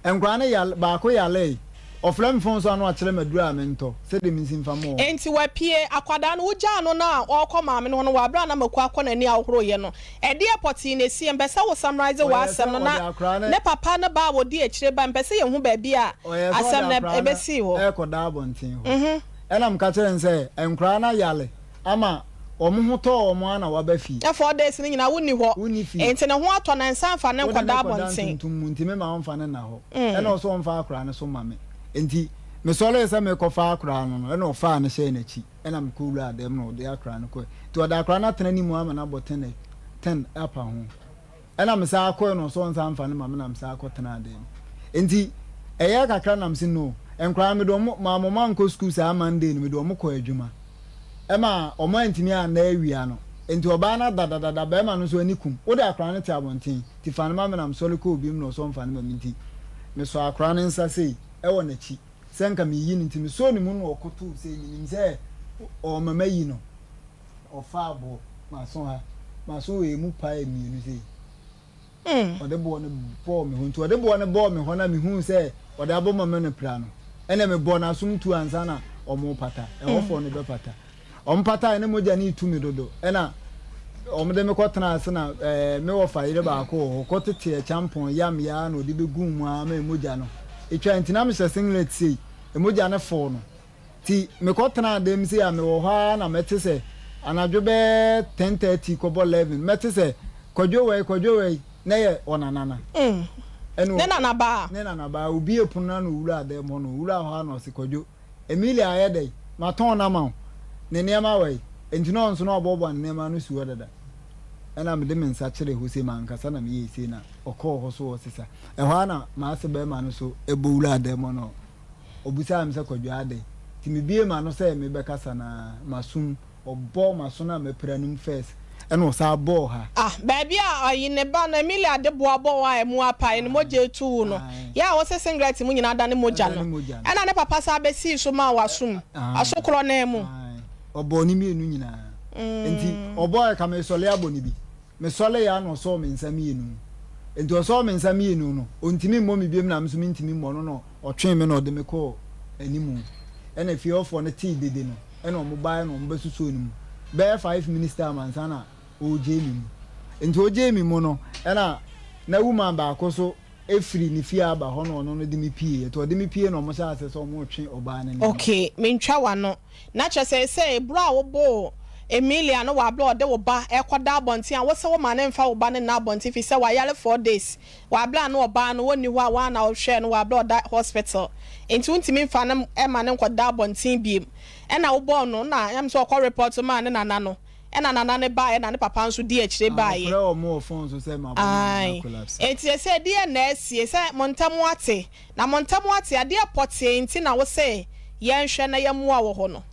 nkwadaa no yare, baako yaree, ɔfrɛ me fon so a na wakyerɛ me aduro a mentɔ, sɛdeɛ mensi mfa mma wɔn. Nti wapue, akwadaa no, wogyaa no no a ɔrekɔ maame no hɔ no wɔ aberɛ a na mako akɔ n'ani a wohoroeɛ no, Ɛdeɛ pɔtee na ɛsiiɛ? Mpɛ sɛ wo summarise Ɔyɛɛ sɛ w'asɛm no ɔde na akwadaa no ne papa no ba a wɔdi akyire ba mpɛ sɛ yɛhu baabi a Ɔyɛɛ sɛ ɔde asɛm no akwadaa no ɛbɛsii hɔ. rekɔda abɔnten hɔ. Ɛna meka kyerɛɛ no sɛ nkwadaa no ayare ama wɔn ho tɔɔ wɔn ara na wɔaba fie. Na 4 days no nyinaa wonni hɔ. Wonni fie. Enti ne ho atɔ no nsan mfa no Wode no nkɔda kɔda abɔnten. ntontom mu nti mema ɔmfa no nna hɔ. Ɛna ɔse ɔmfa akwadaa no so mma me. Enti mesɔree sɛ merekɔfa akwadaa no no, ɛna ɔfaa no hyɛɛ n'akyi. Ɛna mekɔwuraa dɛm na ɔde akwadaa no kɔe. Nti ɔde akwadaa no atena ne mu ama no abɔ ten ten apa ho. Ɛna mesan kɔe na ɔsɛ ɔnsan mfa no ma me na mesan kɔtenaa dɛm. Nti ɛyɛɛ kakra na mese no, nkwadaa no mede wɔn maa wɔn ankɔ sukuu saa Monday no, mede wɔn kɔɔ adwuma. Ɛma wɔn antumi anna awia no. Nti ɔbaa no ada dadada, barima no nso ani kum. Wode akwadaa no te abɔnten, nti fa no ma me na mesɔre kɔɔ biom na ɔsɛ ɔmfa no ma me nti mesɔɔ akwadaa no nsa sei wɔ n'akyi. Sɛ nka meyi no nti mesɔɔ ne mu na ɔkotow sei, menim sɛ ɔrema mayi no. Ɔfaa boɔ, m'aso ha, m'aso wɔ emu paee mmienu sei. Ɔde boɔ no bɔɔ me hɔ, nti ɔde boɔ no bɔɔ me hɔ na mehuu sɛ ɔde abɔ mama no pira no, ɛnna mebɔɔ n'asom tu ansa na wɔrepata, ɛhɔfoɔ no bɛpata. Wɔpataeɛ na mogya no retu me dodo, ɛnna wɔde me kɔtenaa ase na ɛɛ me wɔfa yere baako wɔ hɔ kɔtetee ɛkyampɔn yam yɛ ara na ɔde bɛguu mu ara ma mogya no ɛtwae. Nti na mehyɛ singlet sei, mogya no foo no. Nti mekɔtenaa dɛm sei a mewɔ hɔ ara na mɛte sɛ anadwo bɛyɛ 10:30 kɔbɔ 11 mɛte sɛ Kwadwo wai, Kwadwo wai, na ɛyɛ ɔnanana. Ɛna Ne nanabaa. Ne nanabaa. Ɔbue pono no ano ɔwuraa dɛm hɔ no, ɔwuraa hɔ ara na ɔse Kwadwo. Emilia ayɛ dɛn? Matɔn no ama wo. Ne nneɛma wɔ he? Enti na ɔno nso na waboaboa ne nneɛma ano si hɔ dada. Ɛnna mede me nsa kyerɛɛ José, m'ankasa na meyɛɛ sei, na ɔkɔɔ hɔ so ɔresesa. Ɛhɔ ara na m'ase barima no nso bɔ wuraa dan mu hɔ na ɔbisaa me sɛ, Kwadwo, adɛn? Nti mebuee m'ano sɛ mebɛkasa no ara, m'asom, ɔbɔɔ m'aso no a mapira no mu first. Ɛna ɔsan bɔɔ ha. Ah, baabi a ɔyi ne ba no, Emilia de boa bɔɔ hɔ a ɛmu apae no, mogya retu wo no. Yɛ a wose singlet mu nyinaa adane mogya no. Ɛna ne papa san bɛsii so maa w'asom, aso korɔ no ara mu. Ɔbɔɔ ne mmienu nyinaa. Nti ɔbɔɔɛ ka mesɔle abɔ no bi. Mesɔleeɛ ara na ɔsɔɔ me nsa mmienu. Nti ɔsɔɔ me nsa mmienu no, ɔntumi mmɔ me biom na me nso mentumi mmɔ no na ɔtwee me na ɔde me kɔɔ animu. Ɛna fie hɔfoɔ no tee dede no ɛna wɔn baeɛ na wɔn bɛsosɔɔ ne mu. Bɛyɛ 5 minutes time ansa na ɔregyee me mu. Nti ɔgyee me mu no ɛna na woman baako nso firi ne fie aba hɔ na ɔno no de me pieeɛ. Nti ɔde me pie na wɔn hyɛɛ aseɛ sɛ wɔretwe ɔbaa no nneɛma. Okay, mentwa w'ano. Na kyerɛ sɛ sɛ bere a woboo Emilia no wɔ bere a ɔde wo ba rekɔda abɔnten a wose woma no mfa wo ba no nna abɔnten efisɛ wayare 4 days wɔ bere a na ɔbaa no ɔnni hɔ a woa na wohwɛɛ no wɔ bere a ɔda hospital nti wontumi mfa no mma no nkɔda abɔnten biom ɛna wobɔɔ no na ɛm sɛ ɔkɔ report maa ne nana no ɛna nana no baeɛ na ne papa nso di akyire Ah, baeɛ. ɔfrɛ wɔn wɔ phone so sɛ mabɔ no Ae. na collapse. Enti sɛ deɛ na asie sɛ mo ntam ate na mo ntam ate adeɛ pɔtee nti na wo sɛ yɛnhwɛ na yɛmmoa wɔ hɔ no.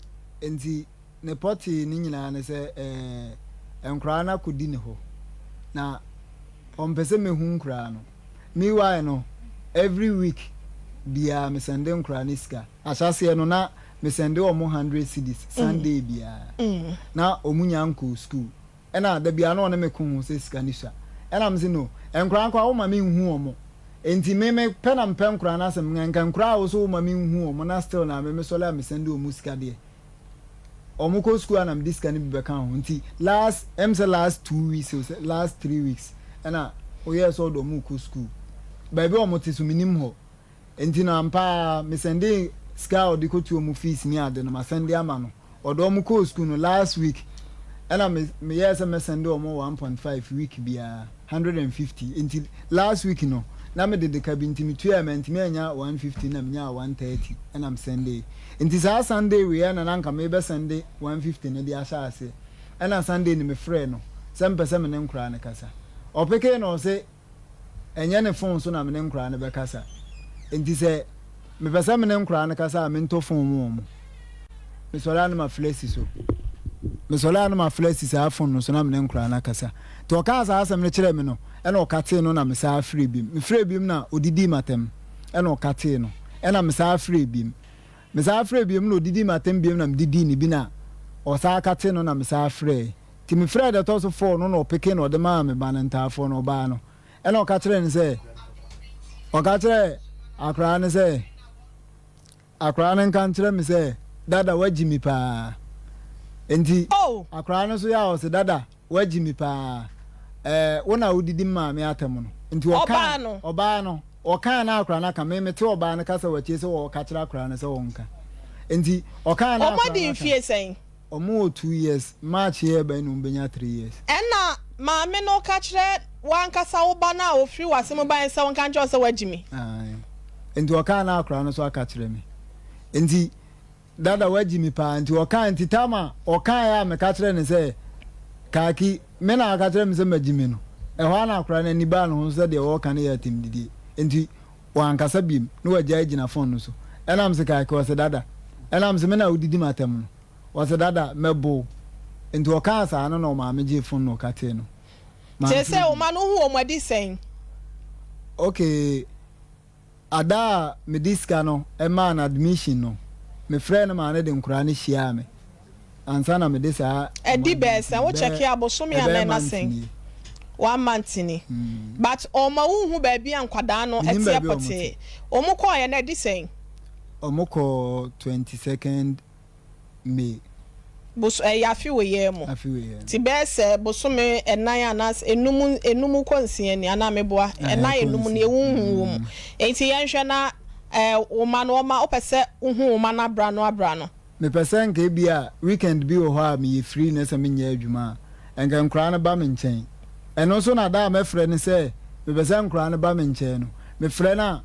Nti ne pɔtee ne nyinaa ne sɛ ɛɛ nkoraa no akɔdi ne hɔ na ɔmpɛ sɛ mɛhu nkoraa no. Meanwhile no every week biara me sɛnde nkoraa no sika. Ahyɛaseɛ no na me sɛnde wɔn 100 cedis Sunday biara. Na wɔn nya nkɔɔ school. Ɛna da biara na ɔne me ko ho sɛ sika no sua. Ɛna me se no, nkoraa nkoaa woma me nhu wɔn. Enti me me pɛ na mepɛ nkoraa no asɛm nka nkoraa a wo so woma me nhu wɔn na still na me me sɔre a me sɛnde wɔn sika deɛ. Wɔn kɔ school a na mede sika no bi bɛka ho. Nti last, ɛm sɛ last 2 weeks o sɛ last 3 weeks ɛna woyɛɛ sɛ wode wɔn rekɔ school. Baabi a wɔn te so menim hɔ. Enti no ampa ara me sɛndee sika a ɔde kɔtua ɔmo fees ne ade no ma sɛnde ama no. Ɔde ɔmo kɔɔ school no last week ɛna me meyɛɛ sɛ mɛsɛnde ɔmo 1.5 week biara, 150. Enti last week no na me dede ka bi nti me tuaɛ mantumi annya 150 na menyaa 130 ɛna me sɛndee. Enti saa Sunday wei ɛna na anka mebɛsɛnde 150 no de ahyɛ aseɛ. Ɛna Sunday no me frɛɛ no sɛ mepɛ sɛ me ne nkoraa no kasa. Ɔpekee na ɔse ɛnyɛ ne fon so na me ne nkoraa no bɛkasa. Enti sɛ mepɛ sɛ me ne nkoraa no kasa a, mentɔ fon mu wɔn. Mesɔre a na mafrɛ asi so. Mesɔre a na mafrɛ asi saa fon no so na me ne nkoraa no akasa. Nti ɔkaa saa asɛm no kyerɛɛ me no, ɛna ɔkatee no na mesan frɛɛ biom. Mefrɛɛ biom na ɔdidii m'atɛm, ɛna ɔkatee no, ɛna mesan frɛɛ biom. Mesan frɛɛ biom na ɔdidii m'atɛm biom na medidii ne bi na ɔsan katee no na mesan frɛɛ. Nti mefrɛɛ deɛ ɛtɔ so four no na ɔpeke na ɔde maa me ba no ntaafoɔ no, ɔbaa no. Ɛna ɔka kyerɛɛ no sɛ, ɔka kyerɛɛ akwadaa no sɛ, akwadaa no nka nkyerɛ me sɛ, Dada woagyi me paa. Nti Oh! akwadaa no nso yɛ a ɔse, Dada woagyi me paa. Ɛɛ, wo na wodidi me maame atɛm no. Nti ɔkaa, Ɔbaa no. ɔbaa no, ɔkaa na akwadaa no aka. Me mete ɔbaa no kasa wɔ akyire sɛ ɔreka kyerɛ akwadaa no sɛ ɔnka. Nti ɔkaa na Wɔn akwadaa adi no aka. mfie sɛn? Ɔmo wɔ 2 years, March yi a ɛreba yi na ɔmo bɛnya 3 years. Ɛnna maame no ka kyerɛ w'ankasa wo ba no a ɔfiri w'ase mu baeɛ sɛ ɔnka nkyerɛ wo sɛ woagye me. Ae. Nti ɔkaa na akwadaa no nso aka kyerɛ me. Nti dada woagye me paa. Nti ɔkaa nti time a ɔkaeɛ a meka kyerɛɛ no sɛ Kaaki me na aka kyerɛ me sɛ magye me no, ɛhɔ ara na akwadaa no ani baa ne ho so sɛ deɛ ɔreka no yɛ atɛmdidie. Nti wankasa biom na wagyae gyina phone no so. Ɛna mese Kaaki ɔse dada. Ɛna mese me na wodidi m'atɛm no. Ɔse dada mɛbo wo. Nti ɔkaa saa no na ɔmaame gyee phone na ɔkatee no. Kyerɛ Mamfrɛ sɛ wo biom. mma no wohu wɔn adi sɛn? Okay, ada a mede sika no maa no admission no, mefrɛɛ no maa no de nkoraa no hyiaa me ansa na mede saa Ɛdi ɔmo bɛɛ sɛn? admission Wo check bɛyɛ a bosome ɛbɛyɛ anan na month sɛn? nie. One month ni. But ɔma wonhu baabi a nkwadaa no Menim ɛteɛ baabi a ɔmo pɔtee. te. Wɔn kɔɔeɛ no ɛdi sɛn? Ɔmo kɔɔ 22nd May. Bos ɛyɛ afe wei ara mu. Afe wei ara mu. Nti bɛyɛ sɛ bosome ɛnan anaasɛ enum enum kɔ nsia ni anaa meboa? Ɛɛ Ɛnan ɛkɔ enum nie nsia. wonhu wo mu. Nti yɛnhwɛ na ɛɛ wo mma no wɔma wopɛ sɛ wohu wo mma no abra no abra no. Mepɛ sɛ nka ebia weekend bi wɔ hɔ a meyɛ free na sɛ menyɛ adwuma a, nka nkoraa no ba me nkyɛn. Ɛno nso na da a mɛfrɛ no sɛ mepɛ sɛ nkoraa no ba me nkyɛn no, mefrɛ no a,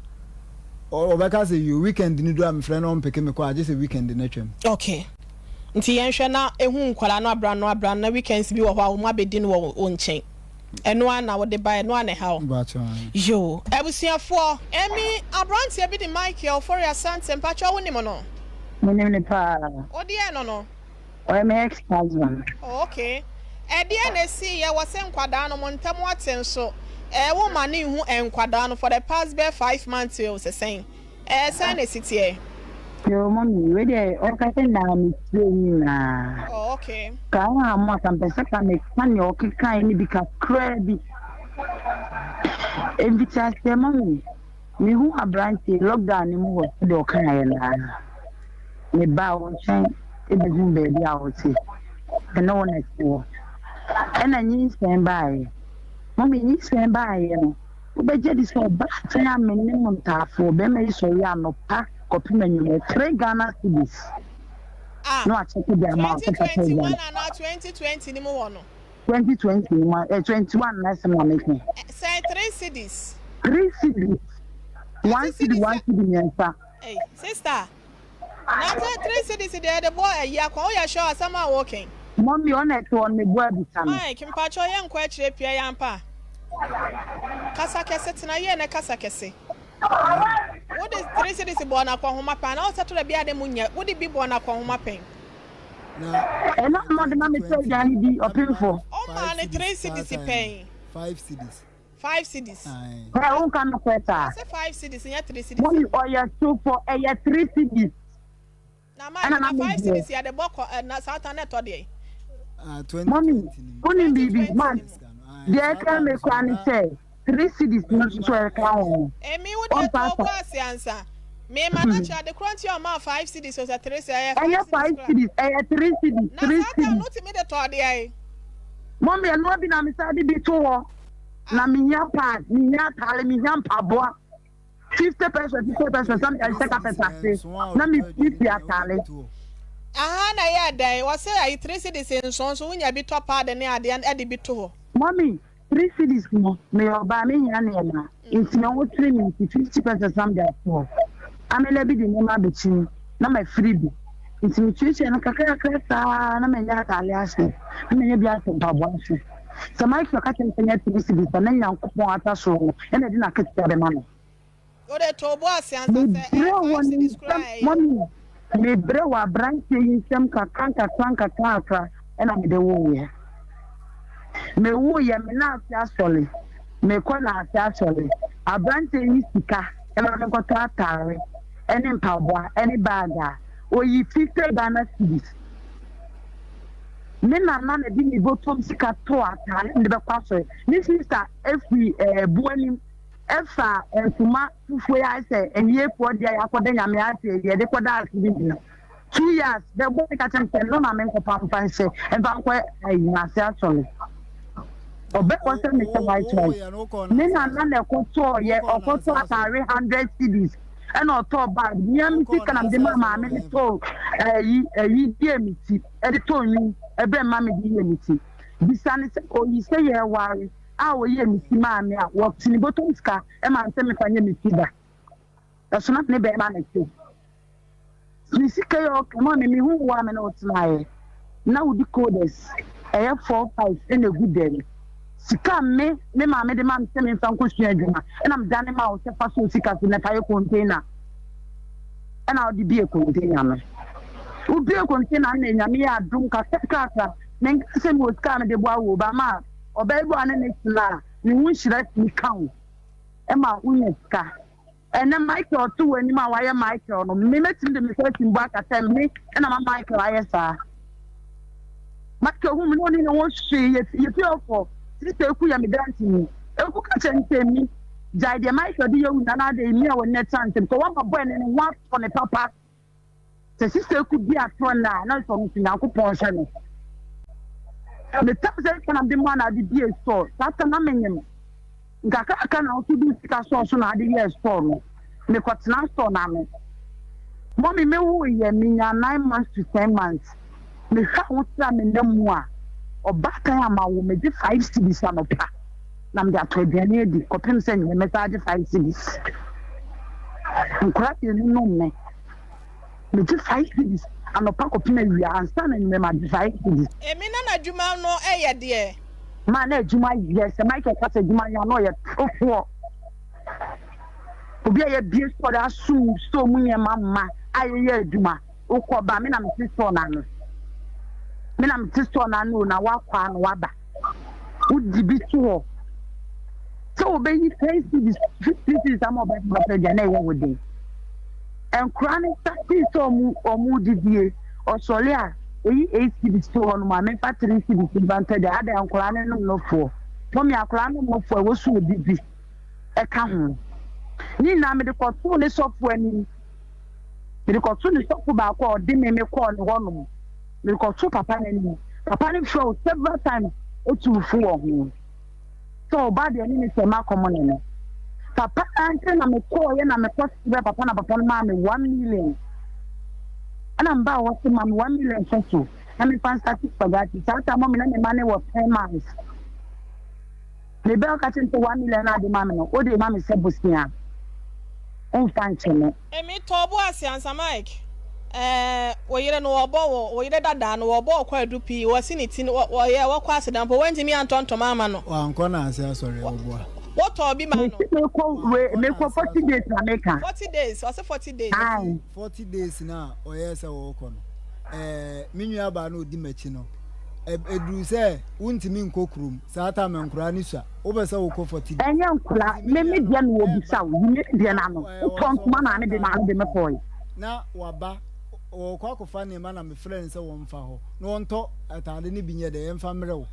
ɔbɛka sɛ yoo, weekend no du a mefrɛ no ɔmpeke me kɔ a, gye sɛ weekend no atwam. Okay. Nti yɛnhwɛ na ehu nkwadaa no abra no abra no na weekends bi wɔ hɔ a wɔn abɛdi no wɔ wo nkyɛn. Ɛno ara na wode ba, ɛno ara na ɛha wo. Mpakyɛw ae. Yoo. Abusuafoɔ, Amy, abranteɛ bi de Michael Ofori Asante, mpakyɛw wonim no? Menim no paa. Wo deɛn no no? Ɔyɛ me ex husband. Oh okay. Ɛdeɛn na ɛsiiɛ wɔ se nkwadaa no mo ntɛm ate nso ɛɛ wo ma no nhu nkwadaa no for the past bɛɛ 5 months o sɛ sɛn ɛɛ sɛn na ɛsi teɛ. Yoo mummy wei deɛ ɔka sɛ naa me tie nyinaa. Oh okay. Saa na mo aka mpɛ sɛ ka me ka nea ɔkekae no bi kakraa bi. Mfitiaseɛ mummy mehu aberanteɛ lockdown no mu hɔ sɛdeɛ ɔkaeɛ no ara. Mebaa wo nkyɛn bɛhuu baabi a wote. Me ne wo na ɛte hɔ. Ɛna nyinsɛn baeɛ. Mummy nyinsɛn baeɛ no Wobɛgye adi sɛ ɔbaatan a me ne mo ntaafoɔ bɛrima yi sɔre anɔpa kɔpem anwummerɛ, 3 Ghana cedis Ah, na wakyɛke de ama wo sɛ fa tɔ 2021 aduane. anaa 2020 no mu hɔ no? 2020 no mu, eh, 21 na ɛsɛm na meka. Eh, sɛn 3 cedis? 3 cedis, 30 1 cedi, cedis 1 yɛ, cedi mmiɛnsa. ei, sister, na 3 cedis deɛ yɛde bɔ ayi akwan, woyɛ sure asɛm a woka yi? Mummy, ɔna ɛte hɔ no, meboa bisa no. Mike, mpakyɛw yɛnkɔ akyire pia yɛ ampa? Kasa kɛse, tena yie na kasa kɛse. Wode 3 cedis bɔɔ no akɔnhoma pɛn anaa wosɛ tɔda bi a de mo nya, wode bi bɔɔ no akɔnhoma pɛn? Na Ɛna na ɔde ma me tɔ 2020 aduane di, na mema ɔpemfo. no Ɔmaa 5 no 3 cedis saa cedis time no pɛn. 5 cedis. 5 cedis. Ae. Ɛ, wonka nokorɛ saa? Ɔse 5 cedis nyɛ 3 cedis. Mummy, ɔyɛ torofo, ɛyɛ 3 cedis. Na Mike, Ɛna na na 5 medeɛ. cedis yɛde bɔ kɔ ɛ, na saa time na ɛtɔ deɛn? Ah, Mummy, 2020 no mu. wonim biribi, 2020 man, no mu. Sika no. Ae, deɛ saa ɛka time me no so koraa ne na sɛ, 3 cedis no nso so ɛka ho. Emi wo deɛ Ɔmpa to asa. wo bo ase ansa. Me ma na kyerɛ ade korɔ nti a ɔmaa 5 cedis o sɛ 3 sɛ ɛyɛ 5 Ɛnyɛ cedis 5 koraa. cedis, ɛyɛ 3 cedis, Na 3 saa time cedis. no wotumi de tɔɔ deɛn? Mummy, ɛnoa bi na mesan de bi to hɔ. Ah. Na mehia pad, mehia ataare, mehia mpaboa. 50 pesos, 50 pesos, na mede ahyɛ carpet ase, na mefirifiri ataare. Ahaa na ɛyɛɛ dɛn? Wɔse ayi 3 cedis nson nso wonya bi tɔ pad ne adeɛ de bi to hɔ. Mummy, 3 cedis no, meyɛ ɔbaa, mehia nneɛma, nti me ho kyere me nti 50 pesos na mede ato hɔ. Amena bi de nneɛma abɛkyi me, na mafiri bi. Nti metuatua no kakrakakra saa na manya ataare ahyɛ, na manya bi ahyɛ mpaboa ahyɛ. Sɛ Michael ka kyerɛ me sɛ nyɛ 3 cedis a, na Nyankopɔn ata soro no na ɛde n'akatua bɛma no. Wode to wo bo ase ansa sɛ Mebrɛ ɛyɛ wɔ 5 ne cedis koraa nsam, a ɛyɛ. mummy, mebrɛ wɔ aberanteɛ yi nsam kakra nkakra nkakra nkakra ɛna mede woeɛ. Mewoeɛ, me nan ase asɔre, mekɔ nan ase asɔre. Aberanteɛ yi sika ɛma menkɔtɔ ataare ɛne mpaboa ɛne bag a, oyi 50 Ghana cedis. Me nana na ɛde me bɔtɔm sika tɔɔ ataare a mede bɛkɔ asɔre. Me sista firi ɛɛ Boanim ɛfa ntoma fufuo yi ayɛ sɛ ayiefoɔ deɛ yɛakɔda Nyame ase yi yɛde kɔda ase no bi no. 2 years bɛbɔ me ka kyerɛ me sɛ no na menkɔpa mfa nhyɛ mfa nkɔ ayi n'ase asɔre. Ɔbɛkɔ sɛ mehyɛ white white. Me nana na ɛkɔtɔɔyɛ, ɔkɔtɔ ataare 100 cedis ɛna ɔtɔɔ bag. Mea me sika na mede maa maame no tɔɔ ɛyi ɛyi yɛɛ me ti ɛde tɔɔ nwi ɛbrɛ mma mede yɛɛ me ti. Bisa ne sɛ oyi sɛ yɛware a ɔyɛɛ me ti maa me a wɔte ne bɔtɔm sika ɛma me sɛ mefa nyɛ me ti da. Ɛso na ne bɛrima na ɛte. Ne sika yi ɔka ma me mehu wo a me ne wo tenaeɛ na wodi codes ɛyɛ 4 5 ɛna egu dɛm. Sika me me maame de ma me sɛ memfa nkɔsua adwuma ɛna medane ma wo sɛ fa so sika so na fa yɛ container ɛna wode bie container no. Wobie container no na Nyame yɛ adom kakrakrakra. Menka sɛ mewɔ sika a mede boa wo ba ma ɔbaa bi a ne ne tena a ne ho nhyira tumi ka wo ɛma wonya sika. Ɛnɛ Michael te w'anim a wayɛ Michael no, me mɛtumi de me nsa asi mbo aka sɛ me ɛna ma Michael ayɛ saa. Michael hu me na ɔne ne ho hwee yɛfi ɔfɔ sista eku yɛ me dantini. Eku ka kyerɛ ne sɛ mi gyae deɛ Michael de yɛ wo nyinaa na ade mi a wɔne ne tra nsɛm kɔ wama bɔ ɛne ne ho atɔ ne papa. Sɛ sista eku di atorɔ nnɛ a na sɛ ɔno nso Nyankopɔn hwɛ no. Metam sɛ sika na mede maa na ade bie store saa ta na menyem. Nkakrankakra na ɔso de sika sɔɔ so na ade yɛɛ store no. Mekɔtena store no ano. Mummy me woeɛ menya 9 months to 10 months. Mehwɛ ahokyere a menam mu a, ɔbaatan a mawo megye 5 cedis anɔpa na mede atɔ aduane adi kɔpem sɛ anwummerɛ mɛsan agye 5 cedis. Nkwadaa mmienu nom me. Megye 5 cedis anɔpa kɔpem awia ansa na anwummerɛ magye 5 cedis. Emi na n'adwuma no yɛ deɛ. Ma na adwuma yɛ sɛ Michael ka sɛ adwuma yɛ a na ɔyɛ torofoɔ. Obi a yɛbie store de asom store mu nneɛma ma a yɛyɛ adwuma. Wokɔ ba me na mete store no ano. Me na mete store no ano o, na woakɔ a na woaba. Wodi bi to hɔ. Sɛ wɔbɛyi ten cedis, fifteen cedis ama ɔbaa bi bɛtɔ aduane a ɛyɛ wo den. Nkora no startee sɛ ɔmo ɔmo didie, ɔsɔre a, oyi eight cedis to hɔ nom a, memfa three cedis mfa ntɔ aduane. Adɛn nkora no nom nofoɔ. Mɔmi akora nom nofoɔ a ɛwɔ so odidi ɛka ho. Ne nyinaa mede kɔtoo ne sɔfo anim. Mede kɔtoo ne sɔfo baako a ɔde me mekɔɔ ne hɔnom. Mede kɔtoo papa no anim. Papa no frɛ wo several times etu wo fo wɔ ho. Sɛ ɔba deɛ ne ne sɛ makɔm ne no. Papa no na mekɔɔyɛ na mekɔ srɛ papa na papa no maa me 1 million. Ɛna mbaa hɔ sɛ ma me 1 million hyɛ so na mefa nstart spaghetti. Saa time mɔmi na me ma ne wɔ 10 months. Mebɛ ɔka kyerɛ me sɛ 1 million na ade ma me no, wode ma me sɛ bosea. Ɔmfa nkyɛ me. Emi tɔɔ bo ase ansa Mike. Ɛɛ wo yere no wɔbɔ wo wo yere dadaa no wɔbɔ ɔkɔ adu pii wɔsi ne ti no wɔ wɔyɛ wɔkɔ aseda mpo wɔntumi antɔ ntoma ama no. Wankɔ n'ase asɔre ɔboa. Wotɔɔ bi maa no. Mesi mekɔ we mekɔ 40 days na meka. 40 days ɔse 40 days. Aye. 40 days na ɔyɛ sɛ wɔkɔ no ɛɛ me nua baa na odi m'akyi no ɛduru sɛ wontumi nkɔ kurom saa time nkoraa ne sua wopɛ sɛ wokɔ 40 days. Ɛnyɛ nkora Nti me me nua me no deɛ na ɛɛba wɔbisa wo yi me deɛ na no ɛɛ wotɔ ɔsɔ ntoma na ɔtɔ me de ataade na de me kɔe. Na waba ɔkɔ akɔfa nneɛma na mefrɛ no sɛ wɔmfa hɔ na wɔntɔ ataade no bi nyɛ dɛ yɛmfa mmerɛ wo.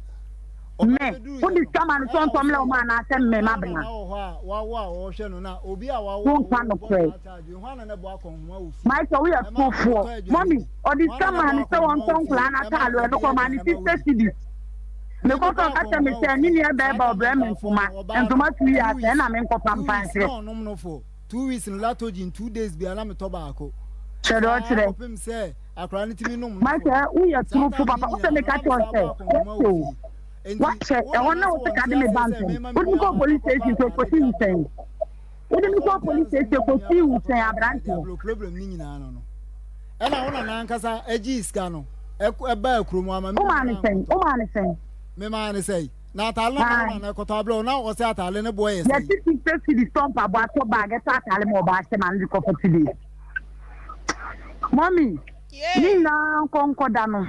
Ɔba Me bɛduruiɛ wode no sika ma no sɛ ɛna ɔntɔ mmerɛ wo ɔse ma anaasɛ me na wo mabena. nana wɔ hɔ a wawo a ɔrehwɛ no na obi a wawo a Wonka wɔbɔ nokorɛ. saa charge yi hwan na na ɛbɔ akɔnhoma wɔ fie Michael woyɛ ɛma torofoɔ. wotɔ aduane Mummy di ɔde hwan sika na na maa ɛbɔ no sɛ akɔnhoma ɔntɔ wɔ fie nkwadaa no ɛma ataade ɔde ɔde yɛ kɔmaa no aduane ma 50 wodi cedis. me Mekɔ mebɔ sɛ ɔka kyerɛ me akɔnhoma wɔ sɛ ne fie nua saa bɛrima time ɔbrɛ me nkurɔfoɔ ntoma no ɔbaa no ntoma two two years weeks ɛna menkɔfa two mfa weeks nkyerɛ. na ɔnom no for 2 weeks no lactogen 2 days bia na metɔ baako Kyerɛ deɛ saa ɔkyerɛ. kɔpem sɛ akwaraa no tumi nom no Michael for woyɛ saa torofo time no papa wo sɛ nyinaa no meka na kyerɛ wo mesan sɛ bɔ akɔnhoma wɔkyɛ wɔ o fie nti wakyɛ wo ɛhɔ nana na sɛ wo sika wɔnte de me aseɛ ba sɛ ntɛm mema me wode me nua kɔɔ baa police kɔfa station sɛ ataade kɔsi de wo abrɛ sɛn wo wode me ɔsɛ kɔɔ ɔnte police ase sɛ station mema me nua kɔsii baa wo kɔfa sɛn ataade de aberanteɛ abrɛ wo problem ne nyinaa no no ɛna wo nana ankasa agyee sika no ɛbaa kurom ama me womaa nua ne no sɛn ankɔtɔ womaa ne sɛn memaa ne sɛi na ataade no na wo Ae. nana ɛkɔtɔ abrɛ wo na ɔsɛ ataade ne boɔ yɛ sɛi yɛte 50 cedis tɔ mpaboa tɔ bag ɛtɔ ataade ma ɔbaa hyɛ ma no de kɔ 40 days mɔmi ne Yee. nyinaa nkɔ nkɔda no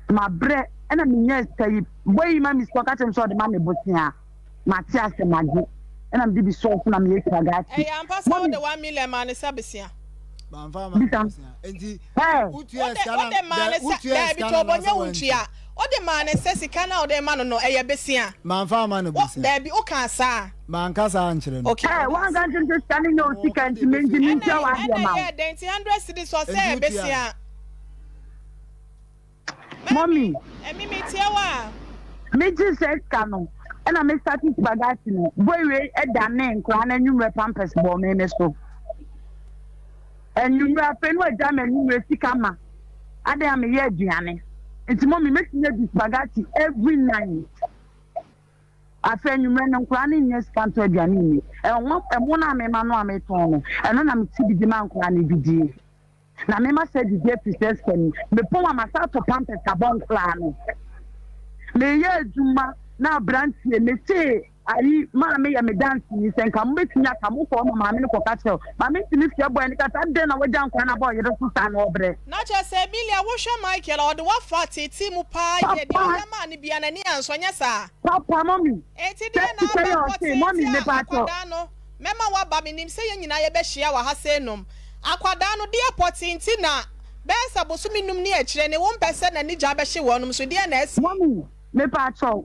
mabrɛ ɛna menya sika yi bɔ yi ma mi sika ɔka kyerɛ me sɛ ɔde ma me bosea mate ase magye ɛna mede bi sɔɔ so na meyɛ spaghetti. Ɛyɛ ampa sɛ mɔmi wode 1 million maa ne sɛ besia? Bamfa ama bisa. bosea nti ɛ wotua Wode sika na wode maa ne sɛ wotua daabi sika tɔ na ɔbɔ anaasɛ nyɛ wo wantua ntua wode maa ne sɛ sika na wode ma no no ɛyɛ besia? Mamfa ama no wo besia. Daabi, wokaa saa. Manka saa nkyerɛ no. Okay. Ɛ wanka nkyerɛ sɛ sika no nyɛ wo sika nti menti ɛna mentua w'adeɛ ɛna ma wo. yɛ dɛn nti 100 cedis ɔsɛ Nti ɛyɛ wotua besia? Mɔmi. Ɛmi mi tie wa. Megye sɛ sika no ɛna me start spaghetti no boy wei ɛdane nkora no anwummerɛ pampers bɔɔ me me so anwummerɛ afei no agya me anwummerɛ sika ma adan a meyɛ aduane nti mɔmi mɛtumi adi spaghetti every night. Afei anwummerɛ no nkora no nyɛ sika ntɔ aduane nni. Ɛho ɛmo no a mema no a metɔn no ɛno na mete didi ma nkora no didie na mema sɛ didi afiri sɛ sika ni mepɔn a masa atɔ pampers abɔ nkora no. Meyɛ adwuma na aberanteɛ mete ayi maame yɛ me dance yi sɛ nka mobɛtumi aka mo kɔ ma maame no kɔka kyerɛ wo maame ntumi fie bɔ ɛne kasa adɛn na wagya nkora no abɔ ɔyere so saa na ɔbrɛ. Na kyerɛ sɛ Emilia wohwɛ Michael a ɔde wafa tete mu paa yɛ deɛ Papa. ɔyɛ maa no bia n'ani ansɔ nyɛ saa? Papa mɔmi. Enti deɛ na sɛ sɛ yɛ abɛkɔ ɔse mɔmi tete a mepa atɔ. Akwadaa no mɛma waba menim sɛ yɛn nyinaa yɛbɛhyia wɔ ha sɛ nom akwadaa no deɛ pɔte nti na bɛyɛ sɛ bosome 5 ne akyire ne wompɛ sɛ n'ani gya bɛhye wɔnom so deɛ na asi? Mɔmi mepa atɔ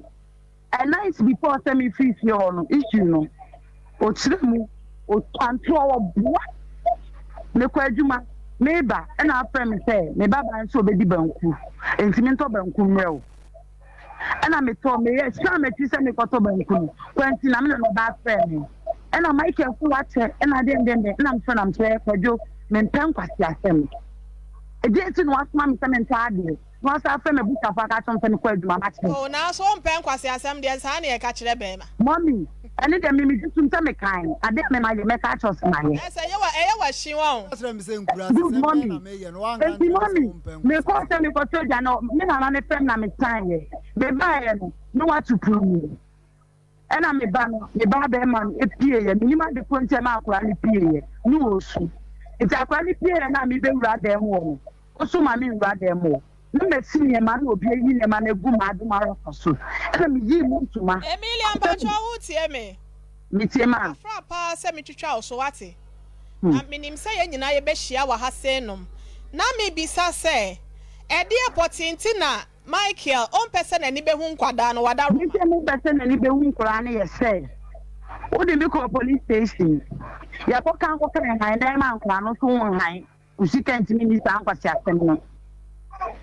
a night before sɛ mefiri fie hɔ no issue no ɔkyerɛ mu ɔtwantoɔ ɔboa mekɔ adwuma meba ɛna afrɛ me sɛ me baba nso ɔbɛdi banku nti mentɔ banku mmerɛ wo ɛna metɔ meyɛ sika m'akyi sɛ mekɔtɔ banku no kwanti na me na ɔba afrɛ me ɛna Michael so wakyɛ ɛna dendenden ɛna mefrɛ na mesɛ Kwadwo mempɛ nkwasi asɛm ɛdeɛ nti na wasoma me sɛ mentɔ adeɛ na wasa afrɛ me abusuafo aka kyerɛ me sɛ mekɔ adwuma makyɛ. O nanso wompɛ nkwasi asɛm deɛ saa ne yɛka kyerɛ bɛrima. Mɔmi ɛne deɛ mimi gye tom sɛ mekan ade a memayɛ mɛka akyerɛ sɛ mayɛ. Ɛsɛ ɛyɛ wa ɛyɛ wa hyi wa o. Kyerɛ me sɛ nkura Good sɛ bɛn mɔmi na meyɛ no wanka enti nkyerɛ me sɛ mɔmi wompɛ nkwasi mekɔɔ asɛm. Sɛ mekɔtɔ agya no me nana ne fɛm na mesan yɛ mebaeɛ no na watu pono mu ɛna meba no me ba bɛrima no epie yɛ menim ade ko nti ɛma akwaraa no pie yɛ ne wɔ su nti akwaraa no pie yɛ na mebɛwura dan mu wɔ no ɔso ma me nwura dan mu wɔ. Na masi nneɛma na obi ayi nneɛma no agu m'adom arɔfa so. Ɛna meyii mu ntoma. Emilia, mpakyɛw woretie me? Metie ma. Afra paa sɛ metwitwa wo so, woate? Na menim sɛ yɛn nyinaa yɛbɛhyia wɔ ha seinom. Na mebisa sɛ, ɛdeɛ pɔtee nti na Michael ɔmpɛ sɛ n'ani bɛhu nkwadaa no? Wada Deɛ Roma. nti a mempɛ sɛ n'ani bɛhu nkwadaa no yɛ sɛ, wode me kɔɔ police station. Yɛkɔka kɔka hann dan ma nkwadaa no nso wonhan. Wo sika ntumi nni saa nkwaseasɛm no.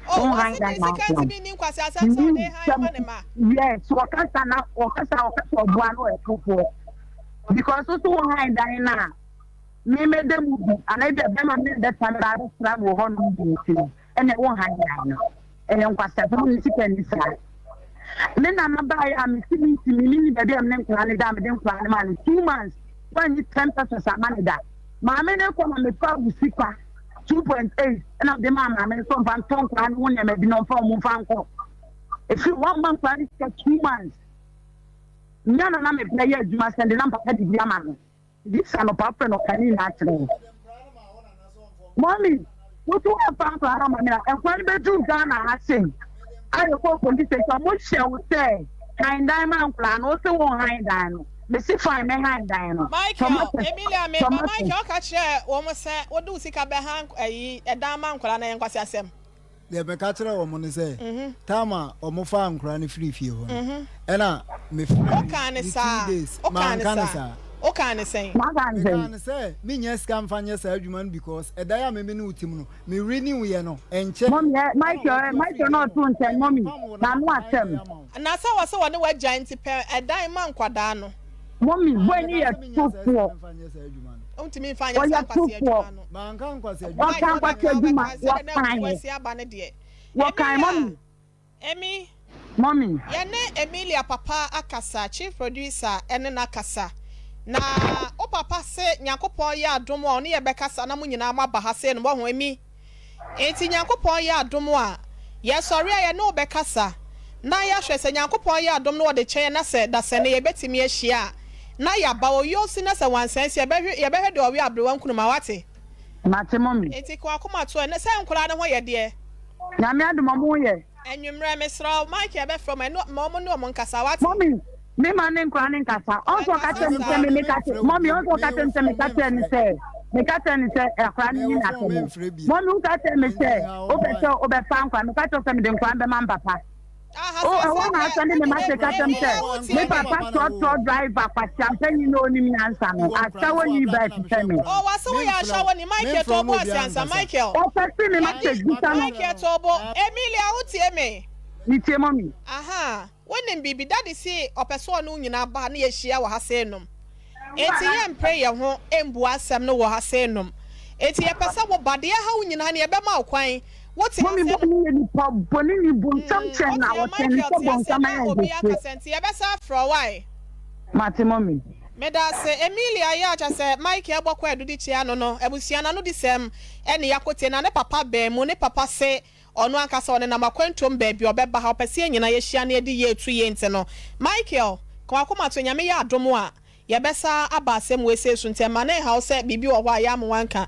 Oh, Wo han wɔse dan ne ma sika nkoa. ntumi nni nkwaseasɛm sɛ ɔde han ma ne ma. Yes, wɔkasa na wɔkasa wɔkasa ɔboa no ɔyɛ tofoɔ. Because wo so wo han dan no a, me mɛda mu bi anaa ebi a bɛrima me bɛfa me ba abɛsra me wɔ hɔ nom bi nti no, ɛnna wo han dan no. Ɛyɛ nkwaseasɛm ne sika nni saa. Me nana baeɛ a mesi me ntumi menni baabi a mene nkwadaa no da a mede nkwadaa no maa no 2 months wanyi 10 pesewas ama ne da. Maame no kɔ na mefa wo sika 2.8 ɛna mede maa maame no sɛ ɔmfa ntɔ nkwadaa no ho nneɛma bi na ɔmfa wɔn mfa nkɔ. Ɛfiri wamma nkwadaa no sika 2 months. Nya na na mebrɛ yɛ adwuma sɛ de na mpapa de bi ama no. This anɔpa frɛ no ɔka ne nyinaa kyerɛ wo. Mɔmi, wotu wɔmfa nkwadaa no ama me a, nkwadaa no bɛduru Ghana ha sei. A yɛkɔɔ police station, ɔmo hyɛ wo sɛ han dan ma nkwadaa no, wo se wo han dan no. Mesi fine me han dan no. Michael, Tomatoes, Emilia, me ba tomatoes. Michael ɔka kyerɛ wɔn sɛ wode wo sika bɛha ayi ɛdan ma nkwadaa no ɛyɛ nkwaseasɛm. Deɛ meka kyerɛ wɔn ne sɛ, time a wɔfaa nkwadaa no firii fie hɔ no, ɛna mefrɛɛ Wokaa ne ne saa? 2 days, Wokaa ne manka ne saa? saa. Wokaa ne sɛn? Maka ne Mekaa sɛn? no sɛ mennya sika mfa nyɛ saa adwuma no because ɛdan a me ne wo te mu no, me renew yɛ no, ɛnkyɛe. Mɔmi ɛ Ɛna Michael ɛ wɔtua Michael firii na dan ɔto mu. nkyɛn mɔmi Mempam wo na n'ano mahan asɛm. dan ama wo. Na sɛ wɔ sɛ wɔne w'agyae nti pɛ ɛdan ma nkwadaa no. Mɔmi boy Mekaa ne yɛ sɛ mennya saa sika tofoɔ. mfa nyɛ saa adwuma no. Wontumi mfa nyɛ saa Ɔyɛ nkwasi tofoɔ. adwuma no. Manka nkwasi adwuma. Ɔka Michael nkwasi wobɛka adwuma wobɛka sɛdeɛ na wɔkan abufuo yɛ. asi aba no deɛ. Wɔkan Emilia, mɔmi. Emi, Mɔmi. yɛne Emilia papa akasa, chief producer ɛne no akasa. Na wo papa se Nyankopɔn yɛ adom a ɔne yɛbɛkasa na mo nyinaa moaba ha sei no moahu Emi. Enti Nyankopɔn yɛ adom a yɛsɔre a yɛne wo bɛkasa na yɛahwɛ sɛ Nyankopɔn yɛ adom na wɔde kyɛ yɛn na sɛ dasani yɛbɛtumi ahyia a na yɛaba oyosi na sɛ wansan si a yɛbɛhwɛ yɛbɛhwɛ deɛ ɔwe aberewa nkunuma wate. Mate mɔmi. Enti ka w'akoma to ɛ sɛ nkwadaa no ho yɛ deɛ. Nyame adom ɔmo ho yɛ. Anwummerɛ mesrɛ wo Mike yɛbɛfrɛ mo ɛno ma ɔmo ne ɔmo nkasa wate. Mɔmi me ma ne nkwadaa ne nkasa. Ɔnso ɔka kyerɛ me sɛ me meka kyerɛ mɔmi ɔnso ɔka kyerɛ me sɛ meka kyerɛ ne sɛ meka kyerɛ ne sɛ akwadaa no Me nyi wo phone n'asɛm. memfrɛ bio. Mɔmi woka kyerɛ me sɛ Nti ha wo wopɛ why? sɛ wobɛfa nkwadaa meka kyerɛ sɛ mede nkwadaa bɛma mpapa. Aha O sɛ ɛhɔ sɛ na deɛ asɛm de me ma se ka kyerɛ me sɛ Emilia wotie me me. papa trɔtrɔ driver kwasiampanyin na onim nyansa no asawo ni ba ɛte me. Oh, wase woyɛ ahyɛwo ni Michael to bo ase ansa Michael. Ɔpɛ si me ma se bisa no. Michael to bo Emilia wotie me. Metie mɔmi. Aha wonim biribi daddy si ɔpɛ sɛ ɔne wo nyinaa ba na yɛhyia wɔ ha sei nom. Enti yɛmpere yɛn ho mbu asɛm no wɔ ha sei nom. Enti yɛpɛ sɛ woba deɛ ɛha wo nyinaa no yɛbɛma wo kwan. Wote ha Mɔmi sɛ bɔ ne yɛ nipa bɔne ni bonsam kyɛn na wote wɔkyɛn ne Michael sɛ te ase bonsam na ayɛ obi nhwɛsoɔ. akasa nti yɛbɛsa afrɛ wo ae. Mate mɔmi. Meda ase Emilia yɛ akyɛ sɛ Michael bɔkɔ adudi kyia no abusua n'ano di sɛm ɛne yɛakɔtie na ne papa bɛn mu ne papa se ɔno ankasa ɔnenam akwantuom baabi a ɔbɛba ha ɔpɛ sɛ yɛn nyinaa yɛhyia na yɛde yie to yie nti no Michael ka w'akoma to Nyame yɛ adom a yɛbɛsa aba asɛm wei sei so nti ɛma ne nhaw sɛ biribi wɔ hɔ a yɛama wanka.